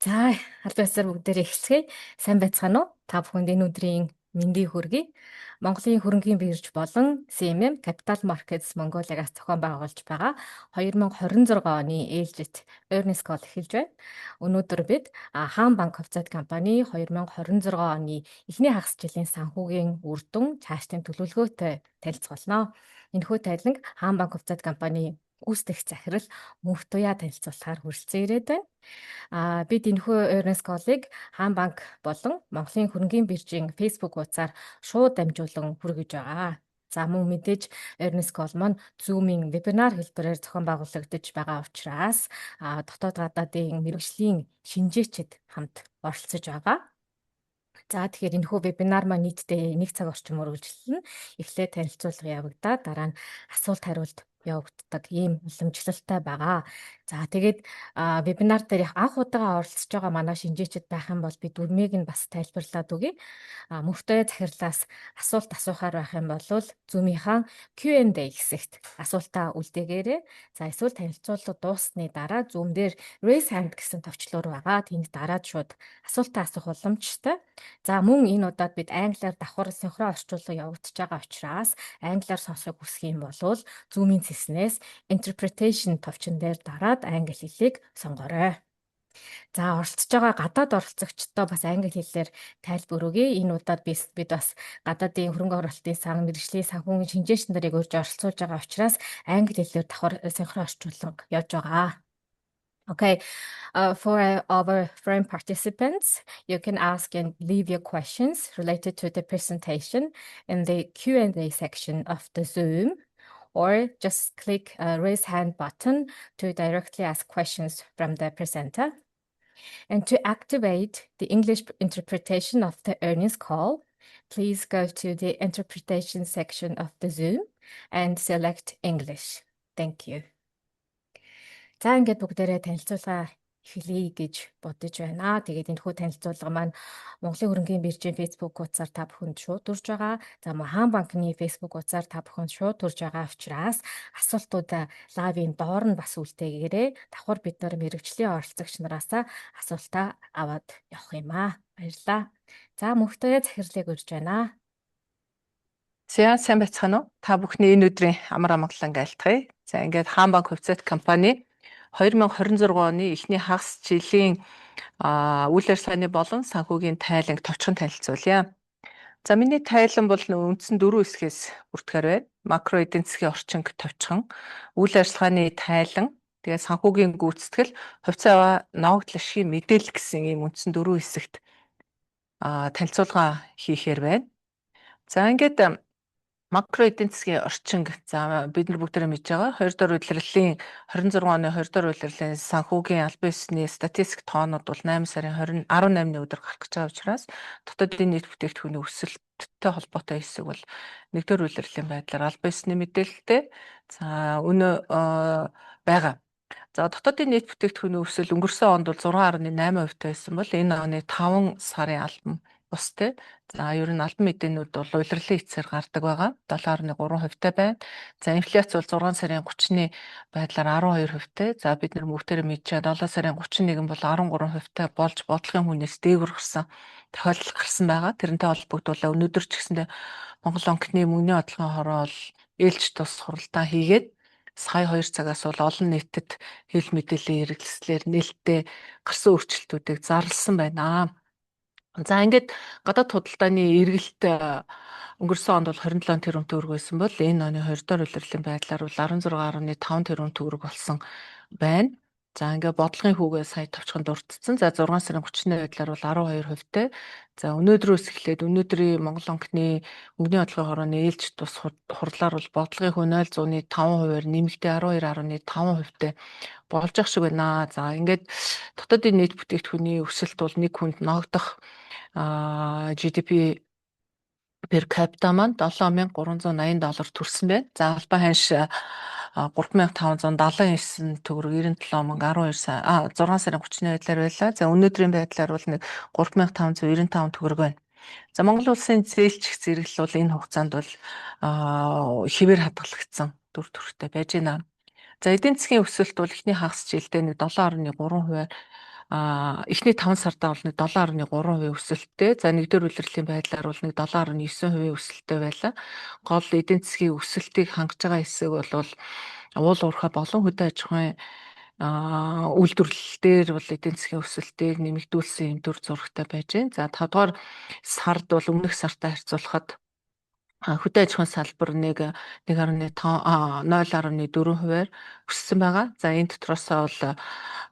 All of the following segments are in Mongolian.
За, албан ёсоор бүгдээрээ эхэлцгээе. Сайн байцгаана уу? Та бүхэнд энэ өдрийн мэндийг хүргэе. Монголын хөрөнгийн бирж болон CMM Capital Markets Mongolia-гаас зохион байгуулж байгаа 2026 оны ээлжит earnings call эхэлж байна. Өнөөдөр бид Хаан банк хувьцаат компани 2026 оны эхний хагас жилийн санхүүгийн үр дүн, цаашдын төлөвлөгөөтэй танилцуулна. Энэхүү тайланг Хаан банк хувьцаат компани гүйцэтгэх захирал Мөнхтуяа танилцуулахаар хүрэлцэн ирээд байна. Бид энэхүү earnings call-ыг Хаан банк болон Монголын хөрөнгийн биржийн Facebook хуудасаар шууд дамжуулан хүргэж байгаа. За, мөн мэдээж earnings call маань Zoom-ийн вебинар хэлбэрээр зохион байгуулагдаж байгаа учраас дотоод гадаадын мэргэжлийн шинжээчид хамт оролцож байгаа. За, тэгэхээр энэхүү вебинар маань нийтдээ 1 цаг орчим үргэлжилнэ. Эхлээд танилцуулга явагдаад, дараа нь асуулт хариулт явагддаг ийм уламжлалтай байгаа. За, тэгээд вебинар дээр анх удаага оролцож байгаа манай шинжээчид байх юм бол би дүрмийг нь бас тайлбарлаад өгье. Мөнхтуяа захирлаас асуулт асуухаар байх юм бол Zoom-ийнхаа Q&A хэсэгт асуултаа үлдээгээрэй. За, эсвэл танилцуулга дууссаны дараа Zoom дээр Raise Hand гэсэн товчлуур байгаа. Тэнд дараад шууд асуултаа асуух боломжтой. За, мөн энэ удаад бид англиар давхар синхрон орчуулга явагдаж байгаа учраас англиар сонсохыг хүсэх юм бол Zoom-ийн цэснээс Interpretation товчон дээр дараад англи хэлийг сонгоорой. За, оролцож байгаа гадаад оролцогчдоо бас англи хэлээр тайлбар өгье. Энэ удаад бид бас гадаадын хөрөнгө оруулалтын сан, мэргэжлийн санхүүгийн шинжээч нарыг урьж оролцуулж байгаа учраас англи хэлээр давхар синхрон орчуулга явж байгаа. Okay, for our foreign participants, you can ask and leave your questions related to the presentation in the Q&A section of the Zoom, or just click a raise hand button to directly ask questions from the presenter. And to activate the English interpretation of the earnings call, please go to the interpretation section of the Zoom and select English. Thank you. За, ингээд бүгдээрээ танилцуулга эхэлье гэж бодож байна. Тэгээд энэхүү танилцуулга маань Монголын хөрөнгийн биржийн Facebook хуудасаар та бүхэнд шууд хүрж байгаа. За, мөн Хаан банкны Facebook хуудасаар та бүхэнд шууд хүрж байгаа учраас асуултуудаа live-ын доор нь бас үлдээгээрэй. Давхар бид нар мэргэжлийн оролцогч нараасаа асуултаа аваад явах юм аа. Баярлалаа. За, Мөнхтуяа захирлыг урьж байна. За, сайн байцгаана уу? Та бүхний энэ өдрийн амар амгалан айлтгая. За, ингээд Хаан банк хувьцаат компани 2026 оны эхний хагас жилийн үйл ажиллагааны болон санхүүгийн тайланг товчхон танилцуулъя. За, миний тайлан бол үндсэн дөрвөн хэсгээс бүртгэхээр байна. Макро эдийн засгийн орчинг товчхон, үйл ажиллагааны тайлан, тэгээ санхүүгийн гүйцэтгэл, хувьцаа ноогдол ашигын мэдээлэл гэсэн ийм үндсэн дөрвөн хэсэгт танилцуулга хийхээр байна. За, ингээд макро эдийн засгийн орчинг. За, бид нар бүгдээрээ мэдж байгаа, 2 дахь улирлын, 26 оны 2 дахь улирлын санхүүгийн албан ёсны статистик тоонууд бол 8 сарын 20 18-ны өдөр гарах гэж байгаа учраас дотоодын нийт бүтээгдэхүүний өсөлттэй холбоотой хэсэг бол 1 дахь улирлын байдлаар албан ёсны мэдээлэлтэй, за, өнөө байгаа. За, дотоодын нийт бүтээгдэхүүний өсөлт өнгөрсөн онд бол 6.8% байсан бол энэ оны 5 сарын албан бустай. За, ер нь албан мэдээнүүд бол улирлын эцсээр гардаг байгаа. 7.3% байна. За, инфляц бол 6 сарын 30-ны байдлаар 12%-тай. За, бид нар бүгдээрээ мэдж байгаа, 7 сарын 31 бол 13%-тай болж бодлогын хүнээс дээгүүр гарсан тохиолдол гарсан байгаа. Тэрнтэй холбогдуулаад өнөөдөр ч гэсэндээ Монгол банкны мөнгөний бодлогын хороо бол ээлжит тус хуралдаан хийгээд сая 2 цагаас бол олон нийтэд хэвлэл мэдээллийн хэрэгслээр нээлттэй гарсан өөрчлөлтүүдийг зарласан байна. За, ингээд гадаад худалдааны эргэлт өнгөрсөн онд бол 27 тэрбум төгрөг байсан бол энэ оны 20 дахь улирлын байдлаар бол 16.5 тэрбум төгрөг болсон байна. За, ингээ бодлогын хүүгээ сая товчхон дурдсан. За, 6 сарын 30-ны байдлаар бол 12%-тай. За, өнөөдрөөс эхлээд өнөөдрийн Монгол банкны мөнгөний бодлогын хорооны ээлжит тус хурлаар бол бодлогын хүү 0.5%-аар нэмэгдээ 12.5%-тай болж ах шиг байна. За, ингээд дотоодын нийт бүтээгдэхүүний өсөлт бол нэг хүнд ноогдох GDP per capita маань 7380 доллар төрсөн байна. За, албан ханш 3579 төгрөг 97 мөнгө 12 сая 6 сарын 30-ны байдлаар байлаа. За, өнөөдрийн байдлаар бол нэг 3595 төгрөг байна. За, Монгол улсын зээлчих зэрэглэл бол энэ хугацаанд бол хэвээр хадгалагдсан дүр төрхтэй байж байна. За, эдийн засгийн өсөлт бол эхний хагас жилдээ нэг 7.3%-аар Эхний 5 сардаа бол нэг 7.3% өсөлттэй. За, нэгдүгээр улирлын байдлаар бол нэг 7.9% өсөлттэй байлаа. Гол эдийн засгийн өсөлтийг хангаж байгаа хэсэг бол уул уурхай болон хөдөө аж ахуйн үйлдвэрлэл дээр бол эдийн засгийн өсөлтийг нэмэгдүүлсэн юм дүр зурагтай байж байна. За, 5 дугаар сард бол өмнөх сартай харьцуулахад хөдөө аж ахуйн салбар нэг 1.5 0.4%-аар өссөн байгаа. За, энэ дотроосоо бол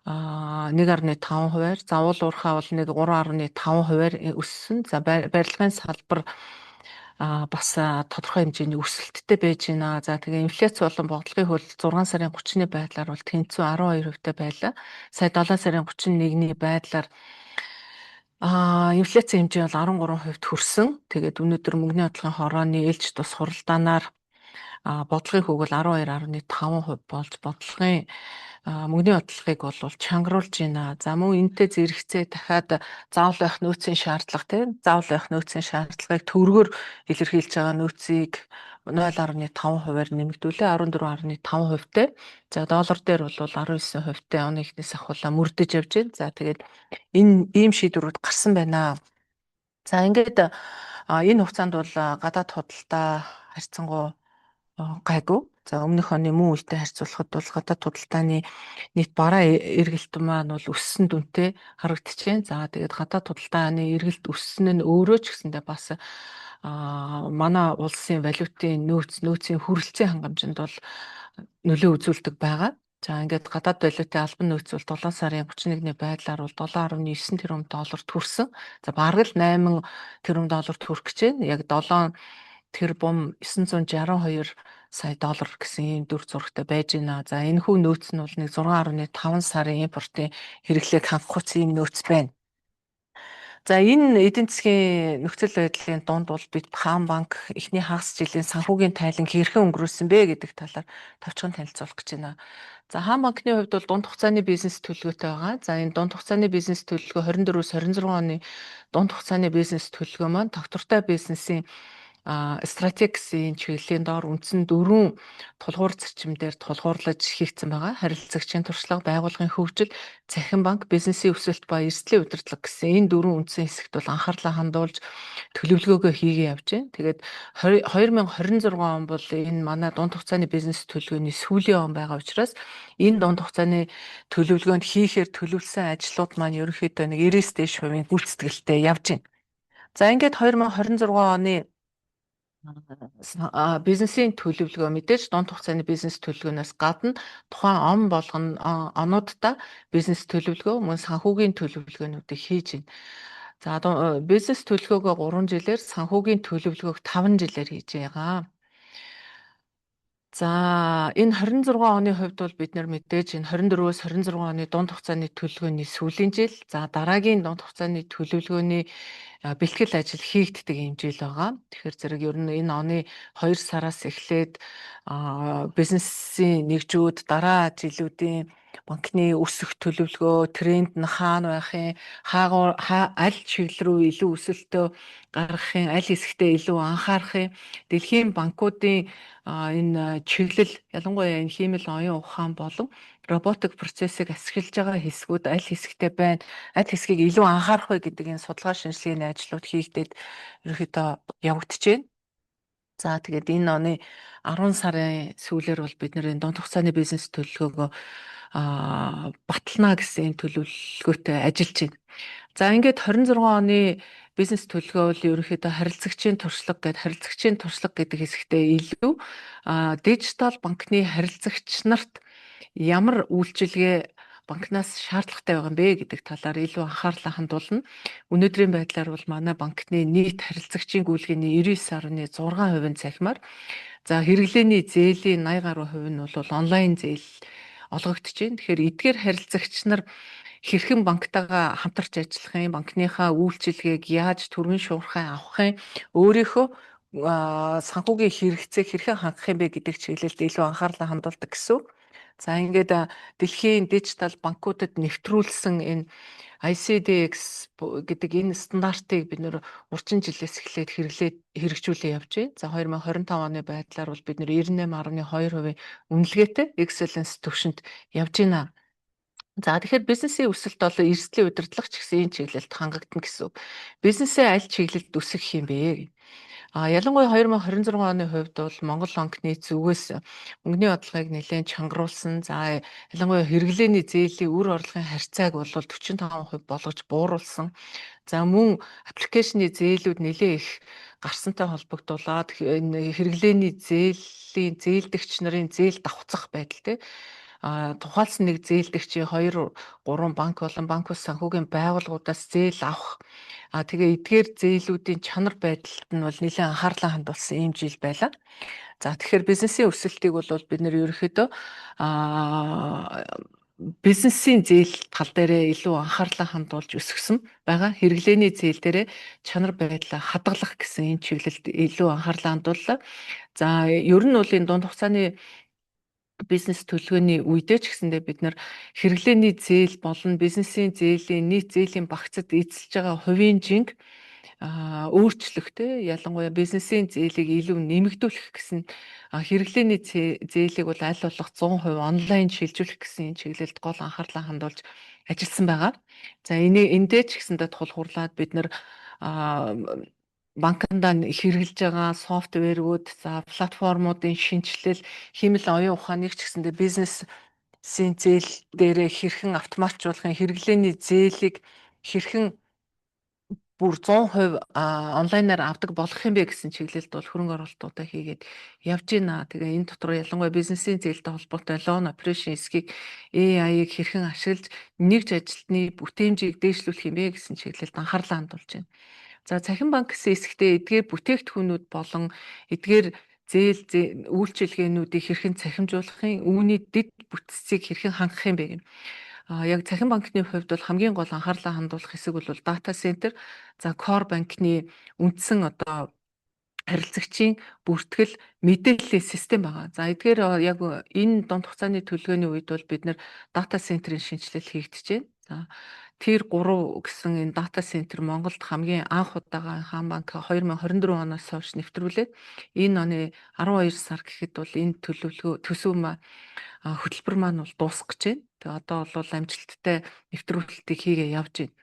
1.5%-аар, за, уул уурхай бол нэг 3.5%-аар өссөн. За, барилгын салбар бас тодорхой хэмжээний өсөлттэй байж байна. За, тэгээ инфляц болон бодлогын хөл 6 сарын 30-ны байдлаар бол тэнцүү 12%-тай байлаа. Сая 7 сарын 31-ний байдлаар инфляцийн хэмжээ бол 13% хүрсэн. Тэгээд өнөөдөр мөнгөний бодлогын хорооны ээлж тус хуралдаанаар бодлогын хүүг бол 12.5% болж бодлогын мөнгөний бодлогыг бол чангаруулж байна. За, мөн энэтэй зэрэгцээ дахиад заавал байх нөөцийн шаардлага, тийм, заавал байх нөөцийн шаардлагыг төгрөгөөр илэрхийлж байгаа нөөцийг 0.5%-аар нэмэгдүүлээ, 14.5%-тай. За, доллар дээр бол 19%-тай оны эхнээс ахуулаа мөрдөж явж байна. За, тэгээд энэ ийм шийдвэрүүд гарсан байна. За, ингээд энэ хугацаанд бол гадаад худалдаа харьцангуй гайгүй. За, өмнөх оны мөн үетэй харьцуулахад бол гадаад худалдааны нийт бараа эргэлт маань бол өссөн дүнтэй харагдаж байна. За, тэгээд гадаад худалдааны эргэлт өссөн нь өөрөө ч гэсэндээ бас манай улсын валютын нөөцийн хүрэлцэн хангамжинд бол нөлөө үзүүлдэг байгаа. За, ингээд гадаад валютын албан нөөц бол 7 сарын 31-ний байдлаар бол 7.9 тэрбум долларт хүрсэн. За, бараг л 8 тэрбум долларт хүрэх гэж байна. Яг 7 тэрбум 962 сая доллар гэсэн ийм дүр зурагтай байж байна. За, энэхүү нөөц нь бол нэг 6.5 сарын импортын хэрэглээг хангах ийм нөөц байна. За, энэ эдийн засгийн нөхцөл байдлын дунд бол бид Хаан банк эхний хагас жилийн санхүүгийн тайлан хэрхэн өнгөрүүлсэн бэ гэдэг талаар товчхон танилцуулах гэж байна. За, Хаан банкны хувьд бол дунд хугацааны бизнес төлөвлөгөөтэй байгаа. За, энэ дунд хугацааны бизнес төлөвлөгөө 24-өөс 26 оны дунд хугацааны бизнес төлөвлөгөө маань тогтвортой бизнесийн стратегийн чиглэлийн доор үндсэн дөрвөн тулгуур зарчим дээр тулгуурлаж хийгдсэн байгаа. Харилцагчийн туршлага, байгууллагын хөгжил, цахим банк, бизнесийн өсөлт ба эрсдлийн удирдлага гэсэн энэ дөрвөн үндсэн хэсэгт бол анхаарлаа хандуулж төлөвлөгөөгөө хийгээ явж байна. Тэгээд 2026 он бол энэ манай дунд хугацааны бизнес төлөвлөгөөний сүүлийн он байгаа учраас энэ дунд хугацааны төлөвлөгөөнд хийхээр төлөвлөсөн ажлууд маань ерөнхийдөө нэг 90-ээс дээш хувийн гүйцэтгэлтэй явж байна. За, ингээд 2026 оны бизнесийн төлөвлөгөө мэдээж дунд хугацааны бизнес төлөвлөгөөнөөс гадна тухайн он болгоно онуудаа бизнес төлөвлөгөө, мөн санхүүгийн төлөвлөгөөнүүдийг хийж байна. За, бизнес төлөвлөгөөгөө 3 жилээр, санхүүгийн төлөвлөгөөг 5 жилээр хийж байгаа. За, энэ 26 оны хувьд бол бид нар мэдээж энэ 24-өөс 26 оны дунд хугацааны төлөвлөгөөний сүүлийн жил, за, дараагийн дунд хугацааны төлөвлөгөөний бэлтгэл ажил хийгддэг юм жил байгаа. Тэгэхээр зэрэг ер нь энэ оны 2 сараас эхлээд бизнесийн нэгжүүд дараа жилүүдийн банкны өсөх төлөвлөгөө, тренд нь хаана байх юм, аль чиглэл рүү илүү өсөлтөө гаргах юм, аль хэсэгтээ илүү анхаарах юм, дэлхийн банкуудын энэ чиглэл, ялангуяа энэ хиймэл оюун ухаан болон роботик процессыг ашиглаж байгаа хэсгүүд аль хэсэгтээ байна, аль хэсгийг илүү анхаарах вэ гэдэг энэ судалгаа шинжилгээний ажлууд хийгдээд ерөнхийдөө явагдаж байна. За, тэгээд энэ оны 10 сарын сүүлээр бол бид нар энэ дунд хугацааны бизнес төлөвлөгөөгөө батална гэсэн энэ төлөвлөгөөтэй ажиллаж байна. За, ингээд 26 оны бизнес төлөвлөгөө бол ерөнхийдөө харилцагчийн туршлага гэдэг, харилцагчийн туршлага гэдэг хэсэгтээ илүү дижитал банкны харилцагч нарт ямар үйлчилгээ банкнаас шаардлагатай байгаа юм бэ гэдэг талаар илүү анхаарлаа хандуулна. Өнөөдрийн байдлаар бол манай банкны нийт харилцагчийн гүйлгээний 99.6% нь цахимаар, за, хэрэглээний зээлийн 80 гаруй хувь нь бол онлайн зээл олгогдож байна. Тэгэхээр эдгээр харилцагч нар хэрхэн банктайгаа хамтарч ажиллах юм, банкныхаа үйлчилгээг яаж түргэн шуурхай авах юм, өөрийнхөө санхүүгийн хэрэгцээг хэрхэн хангах юм бэ гэдэг чиглэлд илүү анхаарлаа хандуулдаг гэсэн үг. За, ингээд дэлхийн дижитал банкудад нэвтрүүлсэн энэ ICDX гэдэг энэ стандартыг бид нар урчин жилээс эхлээд хэрэглээд хэрэгжүүлээ явж байна. За, 2025 оны байдлаар бол бид нар 98.2% үнэлгээтэй excellence төвшөнд явж байна. За, тэгэхээр бизнесийн өсөлт бол эрсдлийн удирдлага ч гэсэн энэ чиглэлд хангагдана гэсэн үг. Бизнесээ аль чиглэлд өсгөх юм бэ? Ялангуяа 2026 оны хувьд бол Монгол банкны зүгээс мөнгөний бодлогыг нэлээд чангаруулсан. За, ялангуяа хэрэглээний зээлийн үр орлогын харьцааг бол 45% болгож бууруулсан. За, мөн application ы зээлүүд нэлээд их гарсантай холбогдуулаад энэ хэрэглээний зээлийн зээлдэгч нарын зээл давхцах байдал, те, тухайлсан нэг зээлдэгчийн 2 3 банк болон банк бус санхүүгийн байгууллагуудаас зээл авах, тэгээ эдгээр зээлүүдийн чанар байдалд нь бол нэлээд анхаарлаа хандуулсан ийм жил байлаа. За, тэгэхээр бизнесийн өсөлтийг бол бид нэр ерөнхийдөө бизнесийн зээл тал дээрээ илүү анхаарлаа хандуулж өсгсөн байгаа. Хэрэглээний зээл дээрээ чанар байдлаа хадгалах гэсэн энэ чиглэлд илүү анхаарлаа хандууллаа. За, ер нь бол энэ дунд хугацааны бизнес төлөвлөгөөний үедээ ч гэсэндээ бид нар хэрэглээний зээл болон бизнесийн зээлийн нийт зээлийн багцад эзэлж байгаа хувийн жинг өөрчлөх, те, ялангуяа бизнесийн зээлийг илүү нэмэгдүүлэх гэсэн, хэрэглээний зээлийг бол аль болох 100% онлайн шилжүүлэх гэсэн энэ чиглэлд гол анхаарлаа хандуулж ажилласан байгаа. За, энэ эндээ ч гэсэндээ тулгуурлаад бид нар банкндаа хэрэглэж байгаа software үүд, за, платформуудын шинэчлэл, хиймэл оюун ухааныг ч гэсэндээ бизнесийн зээл дээрээ хэрхэн автоматжуулахын, хэрэглээний зээлийг хэрхэн бүр 100% онлайнаар авдаг болох юм бэ гэсэн чиглэлд бол хөрөнгө оруулалтуудаа хийгээд явж байна. Тэгээ энэ дотор ялангуяа бизнесийн зээлтэй холбоотой loan operation хэсгийг AI-ыг хэрхэн ашиглаж нэгж ажилтны бүтээмжийг дээшлүүлэх юм бэ гэсэн чиглэлд анхаарлаа хандуулж байна. За, цахим банк гэсэн хэсэгтээ эдгээр бүтээгдэхүүнүүд болон эдгээр зээл үйлчилгээнүүдийг хэрхэн цахимжуулахын, үүний дэд бүтцийг хэрхэн хангах юм бэ гэнэ. Яг цахим банкны хувьд бол хамгийн гол анхаарлаа хандуулах хэсэг бол data center, за, core банкны үндсэн одоо харилцагчийн бүртгэл, мэдээллийн систем байгаа. За, эдгээр яг энэ дунд хугацааны төлөвлөгөөний үед бол бид нэр data center ийн шинэчлэл хийгдэж байна. За, Tier 3 гэсэн энэ data center Монголд хамгийн анх удаага Хаан банк 2024 оноос хойш нэвтрүүлээд энэ оны 12 сар гэхэд бол энэ төлөвлөгөө төсөв маань, хөтөлбөр маань бол дуусах гэж байна. Тэгээ одоо бол амжилттай нэвтрүүлэлтийг хийгээ явж байна.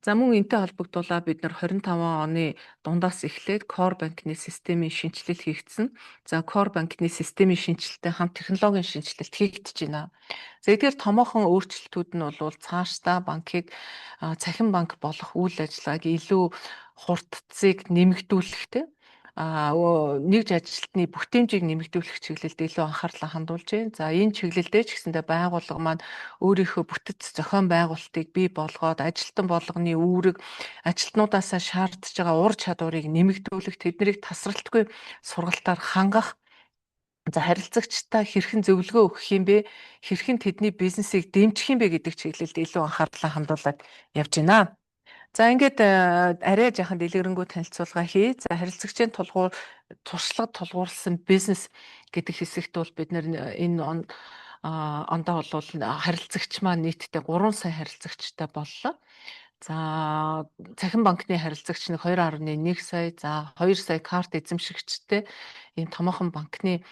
За, мөн энтэй холбогдуулаад бид нар 25 оны дундаас эхлээд Core банкны системийн шинэчлэл хийгдсэн. За, Core банкны системийн шинэчлэлтэй хамт технологийн шинэчлэлт хийгдэж байна. За, эдгээр томоохон өөрчлөлтүүд нь бол цаашдаа банкыг цахим банк болох үйл ажиллагааг илүү хурдцыг нэмэгдүүлэхтэй, нэгж ажилтны бүтээмжийг нэмэгдүүлэх чиглэлд илүү анхаарлаа хандуулж байна. За, энэ чиглэлдээ ч гэсэндээ байгууллага маань өөрийнхөө бүтэц зохион байгуулалтыг бий болгоод ажилтан болгоны үүрэг, ажилтнуудаасаа шаардж байгаа ур чадварыг нэмэгдүүлэх, тэднийг тасралтгүй сургалтаар хангах, за, харилцагчдаа хэрхэн зөвлөгөө өгөх юм бэ? Хэрхэн тэдний бизнесийг дэмжих юм бэ гэдэг чиглэлд илүү анхаарлаа хандуулад явж байна. За, ингээд арай жаахан дэлгэрэнгүй танилцуулга хий. За, харилцагчийн туршлага тулгуурласан бизнес гэдэг хэсэгт бол бид нэр энэ ондоо бол харилцагч маань нийтдээ 3 сая харилцагчтай боллоо. За, цахим банкны харилцагч нэг 2.1 сая, за, 2 сая карт эзэмшигчтэй ийм томоохон банкны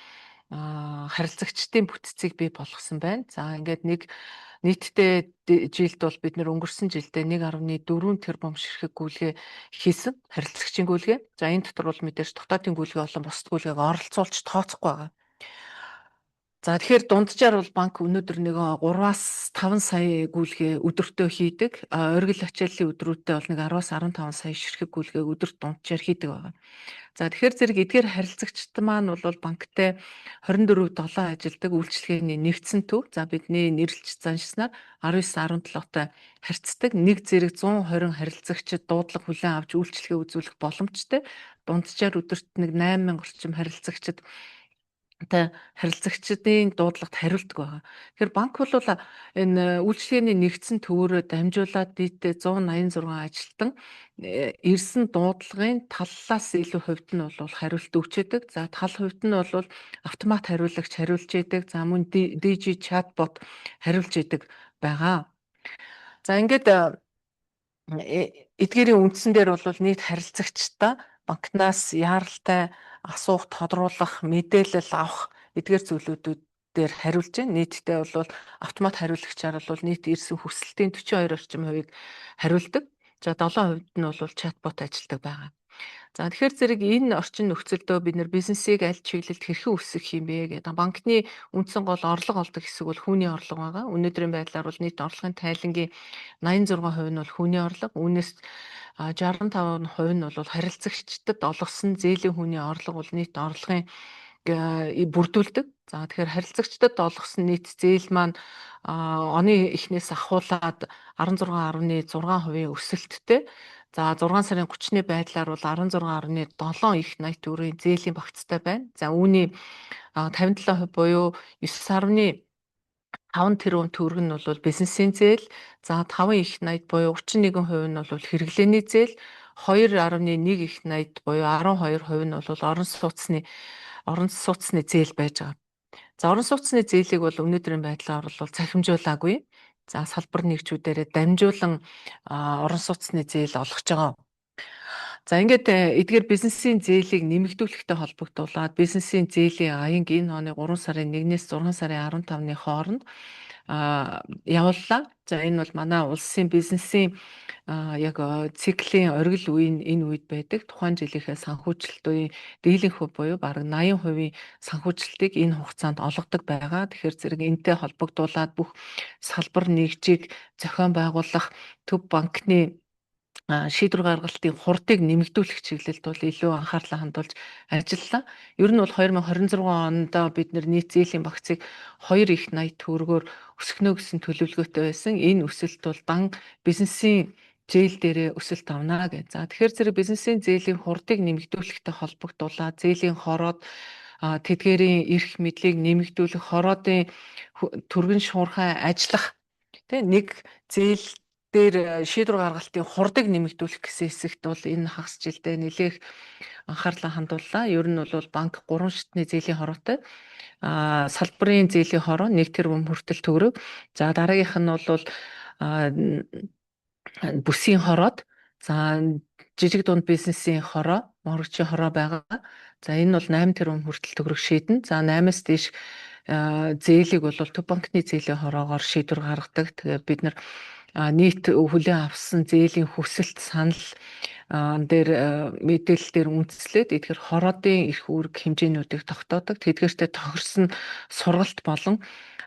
харилцагчдын бүтцийг бий болгосон байна. За, ингээд нэг нийтдээ жилд бол бид нэр өнгөрсөн жилдээ 1.4 тэрбум ширхэг гүйлгээ хийсэн, харилцагчийн гүйлгээ. За, энэ дотор бол мэдээж дотоодын гүйлгээ болон бусад гүйлгээг оролцуулж тооцохгүй байгаа. За, тэгэхээр дунджаар бол банк өнөөдөр нэг 3-аас 5 сая гүйлгээ өдөртөө хийдэг. Оргил ачааллын өдрүүдэд бол нэг 10-аас 15 сая ширхэг гүйлгээг өдөрт дунджаар хийдэг байгаа. За, тэгэхээр зэрэг эдгээр харилцагчид маань бол банктай 24/7 ажилладаг үйлчилгээний нэгдсэн төв. За, бидний нэрлэж заншсанаар 19 17-тай харьцдаг. Нэг зэрэг 120 харилцагчид дуудлага хүлээн авч үйлчилгээ үзүүлэх боломжтой. Дунджаар өдөрт нэг 8000 орчим харилцагчид та харилцагчдын дуудлагад хариулдаг байгаа. Тэгэхээр банк бол энэ үйлчилгээний нэгдсэн төвөөрөө дамжуулаад нийтдээ 186 ажилтан ирсэн дуудлагын таллаас илүү хувьд нь бол хариулт өгч өгдөг. За, тал хувьд нь бол автомат хариулагч хариулж өгдөг. За, мөн DG chatbot хариулж өгдөг байгаа. За, ингээд эдгээрийн үндсэн дээр бол нийт харилцагчдаа банкнаас яаралтай асуух, тодруулах, мэдээлэл авах эдгээр зүйлүүдэд дээр хариулж байна. Нийтдээ бол автомат хариулагчаар бол нийт ирсэн хүсэлтийн 42 орчим хувийг хариулдаг. За, 7% нь бол чатбот ажилладаг байгаа. За, тэгэхээр зэрэг энэ орчин нөхцөлдөө бид нар бизнесийг аль чиглэлд хэрхэн өсгөх юм бэ гэдэг. Банкны үндсэн гол орлого олдог хэсэг бол хүүний орлого байгаа. Өнөөдрийн байдлаар бол нийт орлогын тайлангийн 86% нь бол хүүний орлого. Үүнээс 65% нь бол харилцагчдад олгосон зээлийн хүүний орлого бол нийт орлогын бүрдүүлдэг. За, тэгэхээр харилцагчдад олгосон нийт зээл маань оны эхнээс ахуулаад 16.6% өсөлттэй. За, 6 сарын 30-ны байдлаар бол 16.7 их 80 төгрөгийн зээлийн багцтай байна. За, үүний 57% буюу 9.5 тэрбум төгрөг нь бол бизнесийн зээл, за 5 их 80 буюу 31% нь бол хэрэглээний зээл, 2.1 их 80 буюу 12% нь бол орон сууцны зээл байж байгаа. За, орон сууцны зээлийг бол өнөөдрийн байдлаар бол цахимжуулаагүй. За, салбар нэгжүүдээрээ дамжуулан орон сууцны зээл олгож байгаа. За, ингээд эдгээр бизнесийн зээлийг нэмэгдүүлэхтэй холбогдуулаад бизнесийн зээлийн аянг энэ оны 3 сарын 1-ээс 6 сарын 15-ны хооронд явууллаа. За, энэ бол манай улсын бизнесийн яг циклийн оргил үе нь энэ үед байдаг. Тухайн жилийнхээ санхүүжилт үеийн дийлэнх хувь буюу бараг 80% санхүүжилтийг энэ хугацаанд олгодог байгаа. Тэгэхээр зэрэг энэтэй холбогдуулаад бүх салбар нэгжийг зохион байгуулах, төв банкны шийдвэр гаргалтын хурдыг нэмэгдүүлэх чиглэлд бол илүү анхаарлаа хандуулж ажиллалаа. Ер нь бол 2026 онд бид нар нийт зээлийн багцыг 2 их 80 төгрөгөөр өсгөнө гэсэн төлөвлөгөөтэй байсан. Энэ өсөлт бол дан бизнесийн зээл дээрээ өсөлт авна гэж. За, тэгэхээр зэрэг бизнесийн зээлийн хурдыг нэмэгдүүлэхтэй холбогдуулаад зээлийн хороод, тэдгээрийн эрх мэдлийг нэмэгдүүлэх, хороодын түргэн шуурхай ажиллах, тэ нэг зээл дээр шийдвэр гаргалтын хурдыг нэмэгдүүлэх гэсэн хэсэгт бол энэ хагас жилдээ нэлээх анхаарлаа хандууллаа. Ер нь бол банк 3 шатны зээлийн хороотой. Салбарын зээлийн хороо 1 тэрбум хүртэл төгрөг. За, дараагийнх нь бол бүсийн хороод, за жижиг дунд бизнесийн хороо, морогчийн хороо байгаа. За, энэ бол 8 тэрбум хүртэл төгрөг шийднэ. За, 8-аас дээш зээлийг бол төв банкны зээлийн хороогоор шийдвэр гаргадаг. Тэгээ бид нар нийт хүлээн авсан зээлийн хүсэлт санал дээр, мэдээлэл дээр үндэслээд эдгээр хороодын эрх үүрэг хэмжээнүүдийг тогтоодог. Тэдгээртэй тохирсон сургалт болон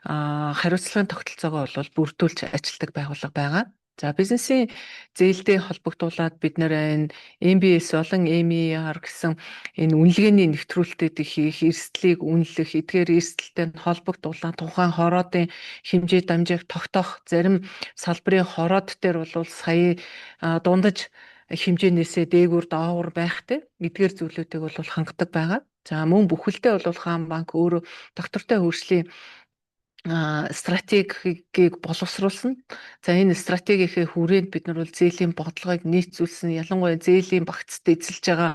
хариуцлагын тогтолцоогоо бол бүрдүүлж ажилладаг байгууллага байгаа. За, бизнесийн зээлтэй холбогдуулаад бид нар энэ MBS болон MER гэсэн энэ үнэлгээний нэвтрүүлтүүдийг хийх, эрсдлийг үнэлэх, эдгээр эрсдэлтэй холбогдуулаад тухайн хороодын хэмжээ дамжааг тогтоох, зарим салбарын хороод дээр бол сая дундаж хэмжээнээсээ дээгүүр доогуур байхтай эдгээр зүйлүүдийг бол хангадаг байгаа. За, мөн бүхэлдээ бол Хаан банк өөрөө тогтвортой хөгжлийн стратегийг боловсруулсан. За, энэ стратегийнхээ хүрээнд бид нар бол зээлийн бодлогыг нийцүүлсэн. Ялангуяа зээлийн багцад эзэлж байгаа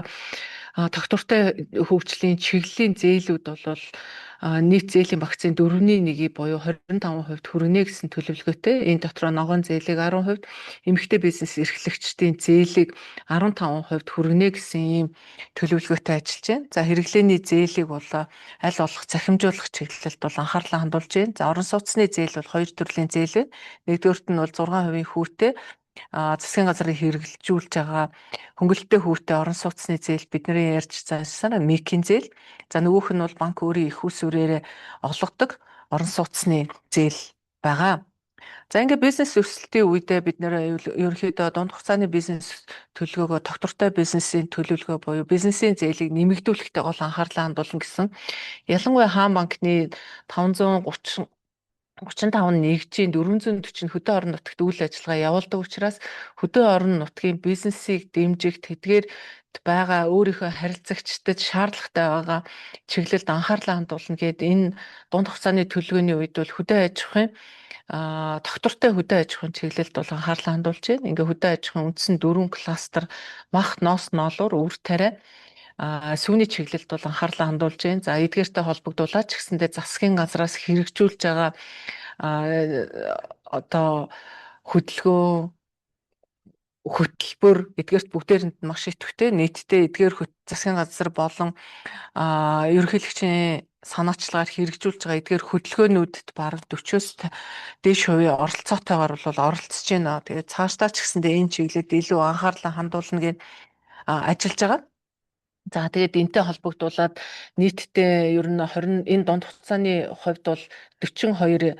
тогтвортой хөгжлийн чиглэлийн зээлүүд бол нийт зээлийн багцын 4-ний 1-ийг буюу 25% хүргэнэ гэсэн төлөвлөгөөтэй. Энэ дотроо ногоон зээлийг 10%, эмэгтэй бизнес эрхлэгчдийн зээлийг 15% хүргэнэ гэсэн ийм төлөвлөгөөтэй ажиллаж байна. За, хэрэглээний зээлийг бол аль болох цахимжуулах чиглэлд бол анхаарлаа хандуулж байна. За, орон сууцны зээл бол хоёр төрлийн зээл байна. Нэгдүгээрт нь бол 6% хүүтэй засгийн газрын хэрэгжүүлж байгаа хөнгөлөлттэй хүүтэй орон сууцны зээл, бидний ярьж заасан МИК-ийн зээл. За, нөгөөх нь бол банк өөрийн эх үүсвэрээр олгодог орон сууцны зээл байгаа. За, ингээд бизнес өсөлтийн үедээ бид нар ерөнхийдөө дунд хугацааны бизнес төлөвлөгөөгөө, тогтвортой бизнесийн төлөвлөгөө буюу бизнесийн зээлийг нэмэгдүүлэхдээ гол анхаарлаа хандуулна гэсэн. Ялангуяа Хаан банкны 530 35 нэгжийн 440 хөдөө орон нутагт үйл ажиллагаа явуулдаг учраас хөдөө орон нутгийн бизнесийг дэмжих, тэдгээр байгаа өөрийнхөө харилцагчдад шаардлагатай байгаа чиглэлд анхаарлаа хандуулна гээд энэ дунд хугацааны төлөвлөгөөний үед бол хөдөө аж ахуйн тогтвортой хөдөө аж ахуйн чиглэлд бол анхаарлаа хандуулж байна. Ингээ хөдөө аж ахуйн үндсэн дөрвөн кластер: мах, ноос, ноолуур, үр тариа, сүүний чиглэлд бол анхаарлаа хандуулж байна. За, эдгээртэй холбогдуулаад ч гэсэндээ засгийн газраас хэрэгжүүлж байгаа одоо хөдөлгөөн, хөтөлбөр эдгээрт бүгдээрэнд нь маш идэвхтэй. Нийтдээ эдгээр засгийн газар болон ерөнхийлөгчийн санаачлагаар хэрэгжүүлж байгаа эдгээр хөдөлгөөнүүдэд бараг 40-оос дээш хувийн оролцоотойгоор бол оролцож байна. Тэгээд цаашдаа ч гэсэндээ энэ чиглэлд илүү анхаарлаа хандуулна гэж ажиллаж байгаа. За, тэгээд энтэй холбогдуулаад нийтдээ ер нь 20 энэ дунд хугацааны хувьд бол 42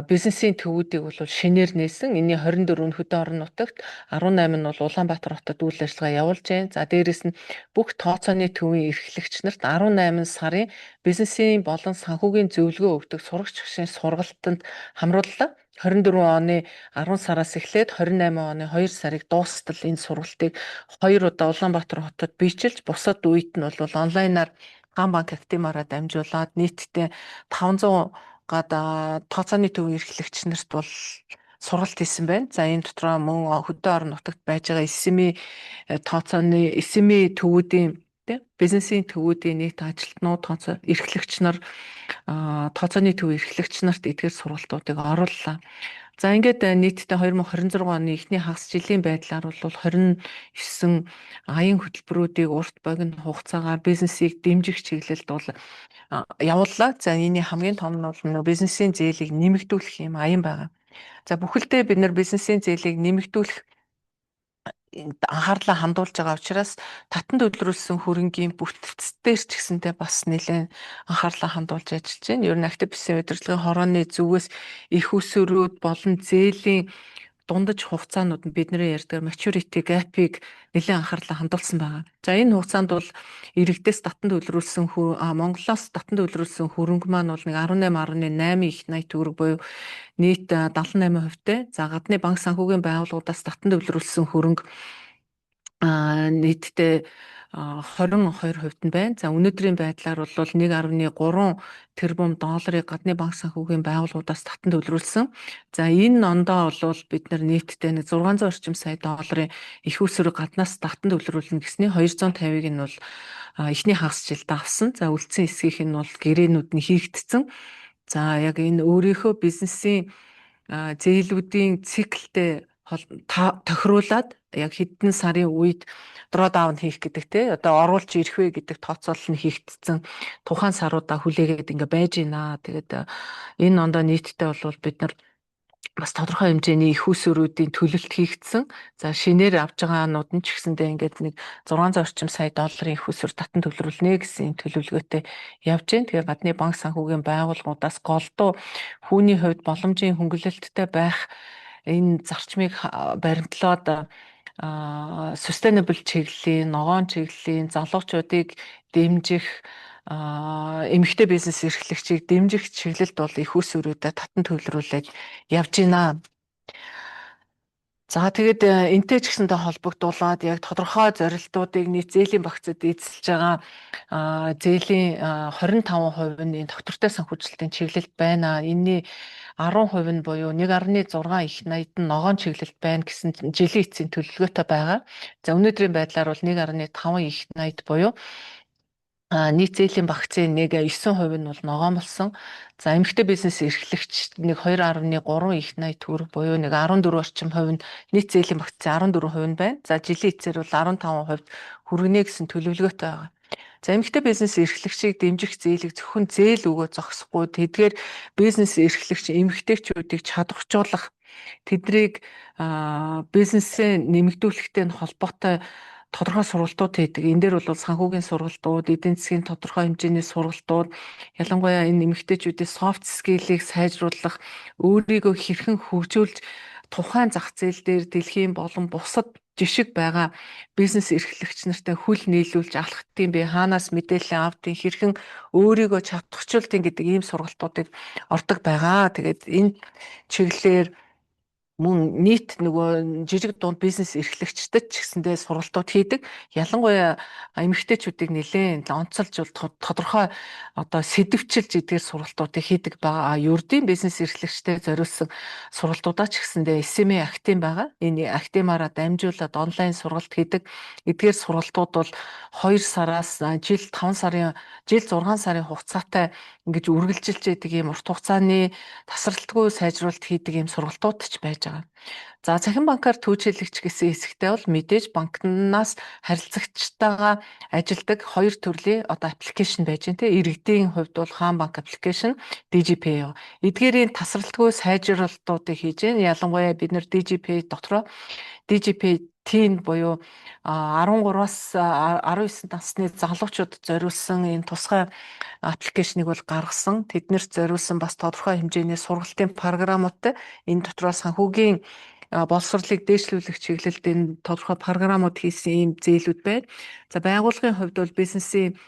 бизнесийн төвүүдийг бол шинээр нээсэн. Энийн 24 нь хөдөө орон нутагт, 18 нь бол Улаанбаатар хотод үйл ажиллагаа явуулж байна. За, дээрэс нь бүх тооцооны төвийн эрхлэгч нарт 18 сарын бизнесийн болон санхүүгийн зөвлөгөө өгдөг сурагч багшийн сургалтанд хамрууллаа. 24 оны 10 сараас эхлээд 28 оны 2 сарыг дуустал энэ сургалтыг хоёр удаа Улаанбаатар хотод биечилж, бусад үед нь бол онлайнаар Хаан банк Actim-аараа дамжуулаад нийтдээ 500 гад тооцооны төвийн эрхлэгч нарт бол сургалт хийсэн байна. За, энэ дотроо мөн хөдөө орон нутагт байж байгаа SME тооцооны SME төвүүдийн, тийм, бизнесийн төвүүдийн нийт ажилтнууд, тооцоо эрхлэгч нар, тооцооны төв эрхлэгч нарт эдгээр сургалтуудыг орууллаа. За, ингээд нийтдээ 2026 оны эхний хагас жилийн байдлаар бол 29 аян хөтөлбөрүүдийг урт богино хугацаагаар бизнесийг дэмжих чиглэлд бол явууллаа. За, энэний хамгийн том нь бол нөгөө бизнесийн зээлийг нэмэгдүүлэх юм аян байгаа. За, бүхэлдээ бид нар бизнесийн зээлийг нэмэгдүүлэх анхаарлаа хандуулж байгаа учраас татан төлрүүлсэн хөрөнгийн бүтц дээр ч гэсэнтэй бас нэлээд анхаарлаа хандуулж ажиллаж байна. Ер нь актив бизнесийн удирдлагын хорооны зүгээс эх үүсвэрүүд болон зээлийн дундаж хугацаанууд нь, бидний ярьдаг maturity gap-ыг нэлээд анхаарлаа хандуулсан байгаа. За, энэ хугацаанд бол иргэдээс татан төлрүүлсэн, Монголоос татан төлрүүлсэн хөрөнгө маань бол нэг 18.8 их 80 төгрөг буюу нийт 78 хувьтай. За, гадны банк санхүүгийн байгууллагуудаас татан төлрүүлсэн хөрөнгө нийтдээ 22% нь байна. За, өнөөдрийн байдлаар бол 1.3 тэрбум долларыг гадны банк санхүүгийн байгууллагуудаас татан төлрүүлсэн. За, энэ ондоо бол бид нар нийтдээ нэг 600 орчим сая долларын эх үүсвэр гаднаас татан төлрүүлнэ гэсний 250-ыг нь бол эхний хагас жилд авсан. За, үлдсэн хэсгийнх нь бол гэрээнүүд нь хийгдсэн. За, яг энэ өөрийнхөө бизнесийн зээлүүдийн циклтэй тохируулаад яг хэдэн сарын үед draw down хийх гэдэг, те, одоо оруулж ирэх вэ гэдэг тооцоолол нь хийгдсэн тухайн саруудаа хүлээгээд ингээ байж байна. Тэгээд энэ ондоо нийтдээ бол бид нар бас тодорхой хэмжээний эх үүсвэрүүдийн төлөлт хийгдсэн. За, шинээр авж байгаанууд нь ч гэсэндээ ингээд нэг 600 орчим сая долларын эх үүсвэр татан төлрүүлнэ гэсэн юм төлөвлөгөөтэй явж байна. Тэгээ гадны банк санхүүгийн байгууллагуудаас голдуу хүүний хувьд боломжийн хөнгөлөлттэй байх энэ зарчмыг баримтлаад sustainable чиглэлийн, ногоон чиглэлийн залуучуудыг дэмжих, эмэгтэй бизнес эрхлэгчийг дэмжих чиглэлд бол эх үүсвэрүүдэд татан төвлөрүүлээд явж байна. За, тэгээд энтэй ч гэсэнтэй холбогдуулаад яг тодорхой зорилтуудыг нийт зээлийн багцад эзэлж байгаа зээлийн 25% нь энэ тогтвортой санхүүжилтийн чиглэлд байна. Энэний 10% нь буюу 1.6 их 80 нь ногоон чиглэлд байна гэсэн жилийн эцсийн төлөвлөгөөтэй байгаа. За, өнөөдрийн байдлаар бол 1.5 их 80 буюу нийт зээлийн багцын нэг 9% нь бол ногоон болсон. За, эмэгтэй бизнес эрхлэгч нэг 2.3 их 80 төгрөг буюу нэг 14 орчим хувь нь нийт зээлийн багцын 14% нь байна. За, жилийн эцсээр бол 15% хүргэнэ гэсэн төлөвлөгөөтэй байгаа. За, эмэгтэй бизнес эрхлэгчийг дэмжих зээлийг зөвхөн зээл өгөө зогсохгүй, тэдгээр бизнес эрхлэгч эмэгтэйчүүдийг чадваржуулах, тэднийг бизнесээ нэмэгдүүлэхтэй нь холбоотой тодорхой сургалтууд хийдэг. Энэ дээр бол санхүүгийн сургалтууд, эдийн засгийн тодорхой хэмжээний сургалтууд, ялангуяа энэ эмэгтэйчүүдийн soft skill-ийг сайжруулах, өөрийгөө хэрхэн хөгжүүлж тухайн зах зээл дээр дэлхийн болон бусад жишг байгаа бизнес эрхлэгч нартай хөл нийлүүлж алхдаг юм бэ, хаанаас мэдээлэл авдیں, хэрхэн өөрийгөө чадварчулдаг гэдэг ийм сургалтуудыг ордог байгаа. Тэгээд энэ чиглэлээр мөн нийт нөгөө жижиг дунд бизнес эрхлэгчдэд ч гэсэндээ сургалтууд хийдэг. Ялангуяа эмэгтэйчүүдийг нэлээд онцолж бол тодорхой одоо сэдэвчилж эдгээр сургалтуудыг хийдэг байгаа. Ердийн бизнес эрхлэгчдэд зориулсан сургалтуудаа ч гэсэндээ SME Actim байгаа. Энэ Actim-аараа дамжуулаад онлайн сургалт хийдэг. Эдгээр сургалтууд бол 2 сараас жил 5 сарын, жил 6 сарын хугацаатай ингэж үргэлжилж яадаг ийм урт хугацааны тасралтгүй сайжруулалт хийдэг ийм сургалтууд ч байж. явж байгаа. За, цахим банкар түүжээлэгч гэсэн хэсэгтээ бол мэдээж банкнаас харилцагчтайгаа ажилдаг хоёр төрлийн одоо application байж байна, те. Иргэдийн хувьд бол Хаан банк application, DigiPay. Эдгээрийн тасралтгүй сайжруулалтуудыг хийж байна. Ялангуяа бид нар DigiPay дотроо DigiPay Teen буюу 13-аас 19 насны залуучуудад зориулсан энэ тусгай application ийг бол гаргасан. Тэднэрт зориулсан бас тодорхой хэмжээний сургалтын програмуудтай, энэ дотроо санхүүгийн боловсролыг дээшлүүлэх чиглэлд энэ тодорхой програмууд хийсэн ийм зээлүүд байна. За, байгууллагын хувьд бол бизнесийн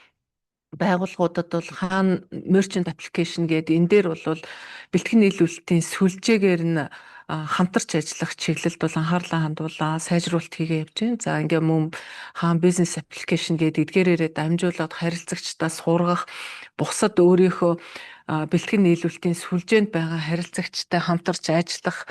байгууллагуудад бол Хаан Merchant Application гэдэг энэ дээр бол бэлтгэн нийлүүлэлтийн сүлжээгээр нь хамтарч ажиллах чиглэлд бол анхаарлаа хандуулаа, сайжруулалт хийгээ явж байна. За, ингээ мөн Хаан Business Application гэдэг эдгээрээрээ дамжуулаад харилцагчдаа сургах, бусад өөрийнхөө бэлтгэн нийлүүлэлтийн сүлжээнд байгаа харилцагчтай хамтарч ажиллах,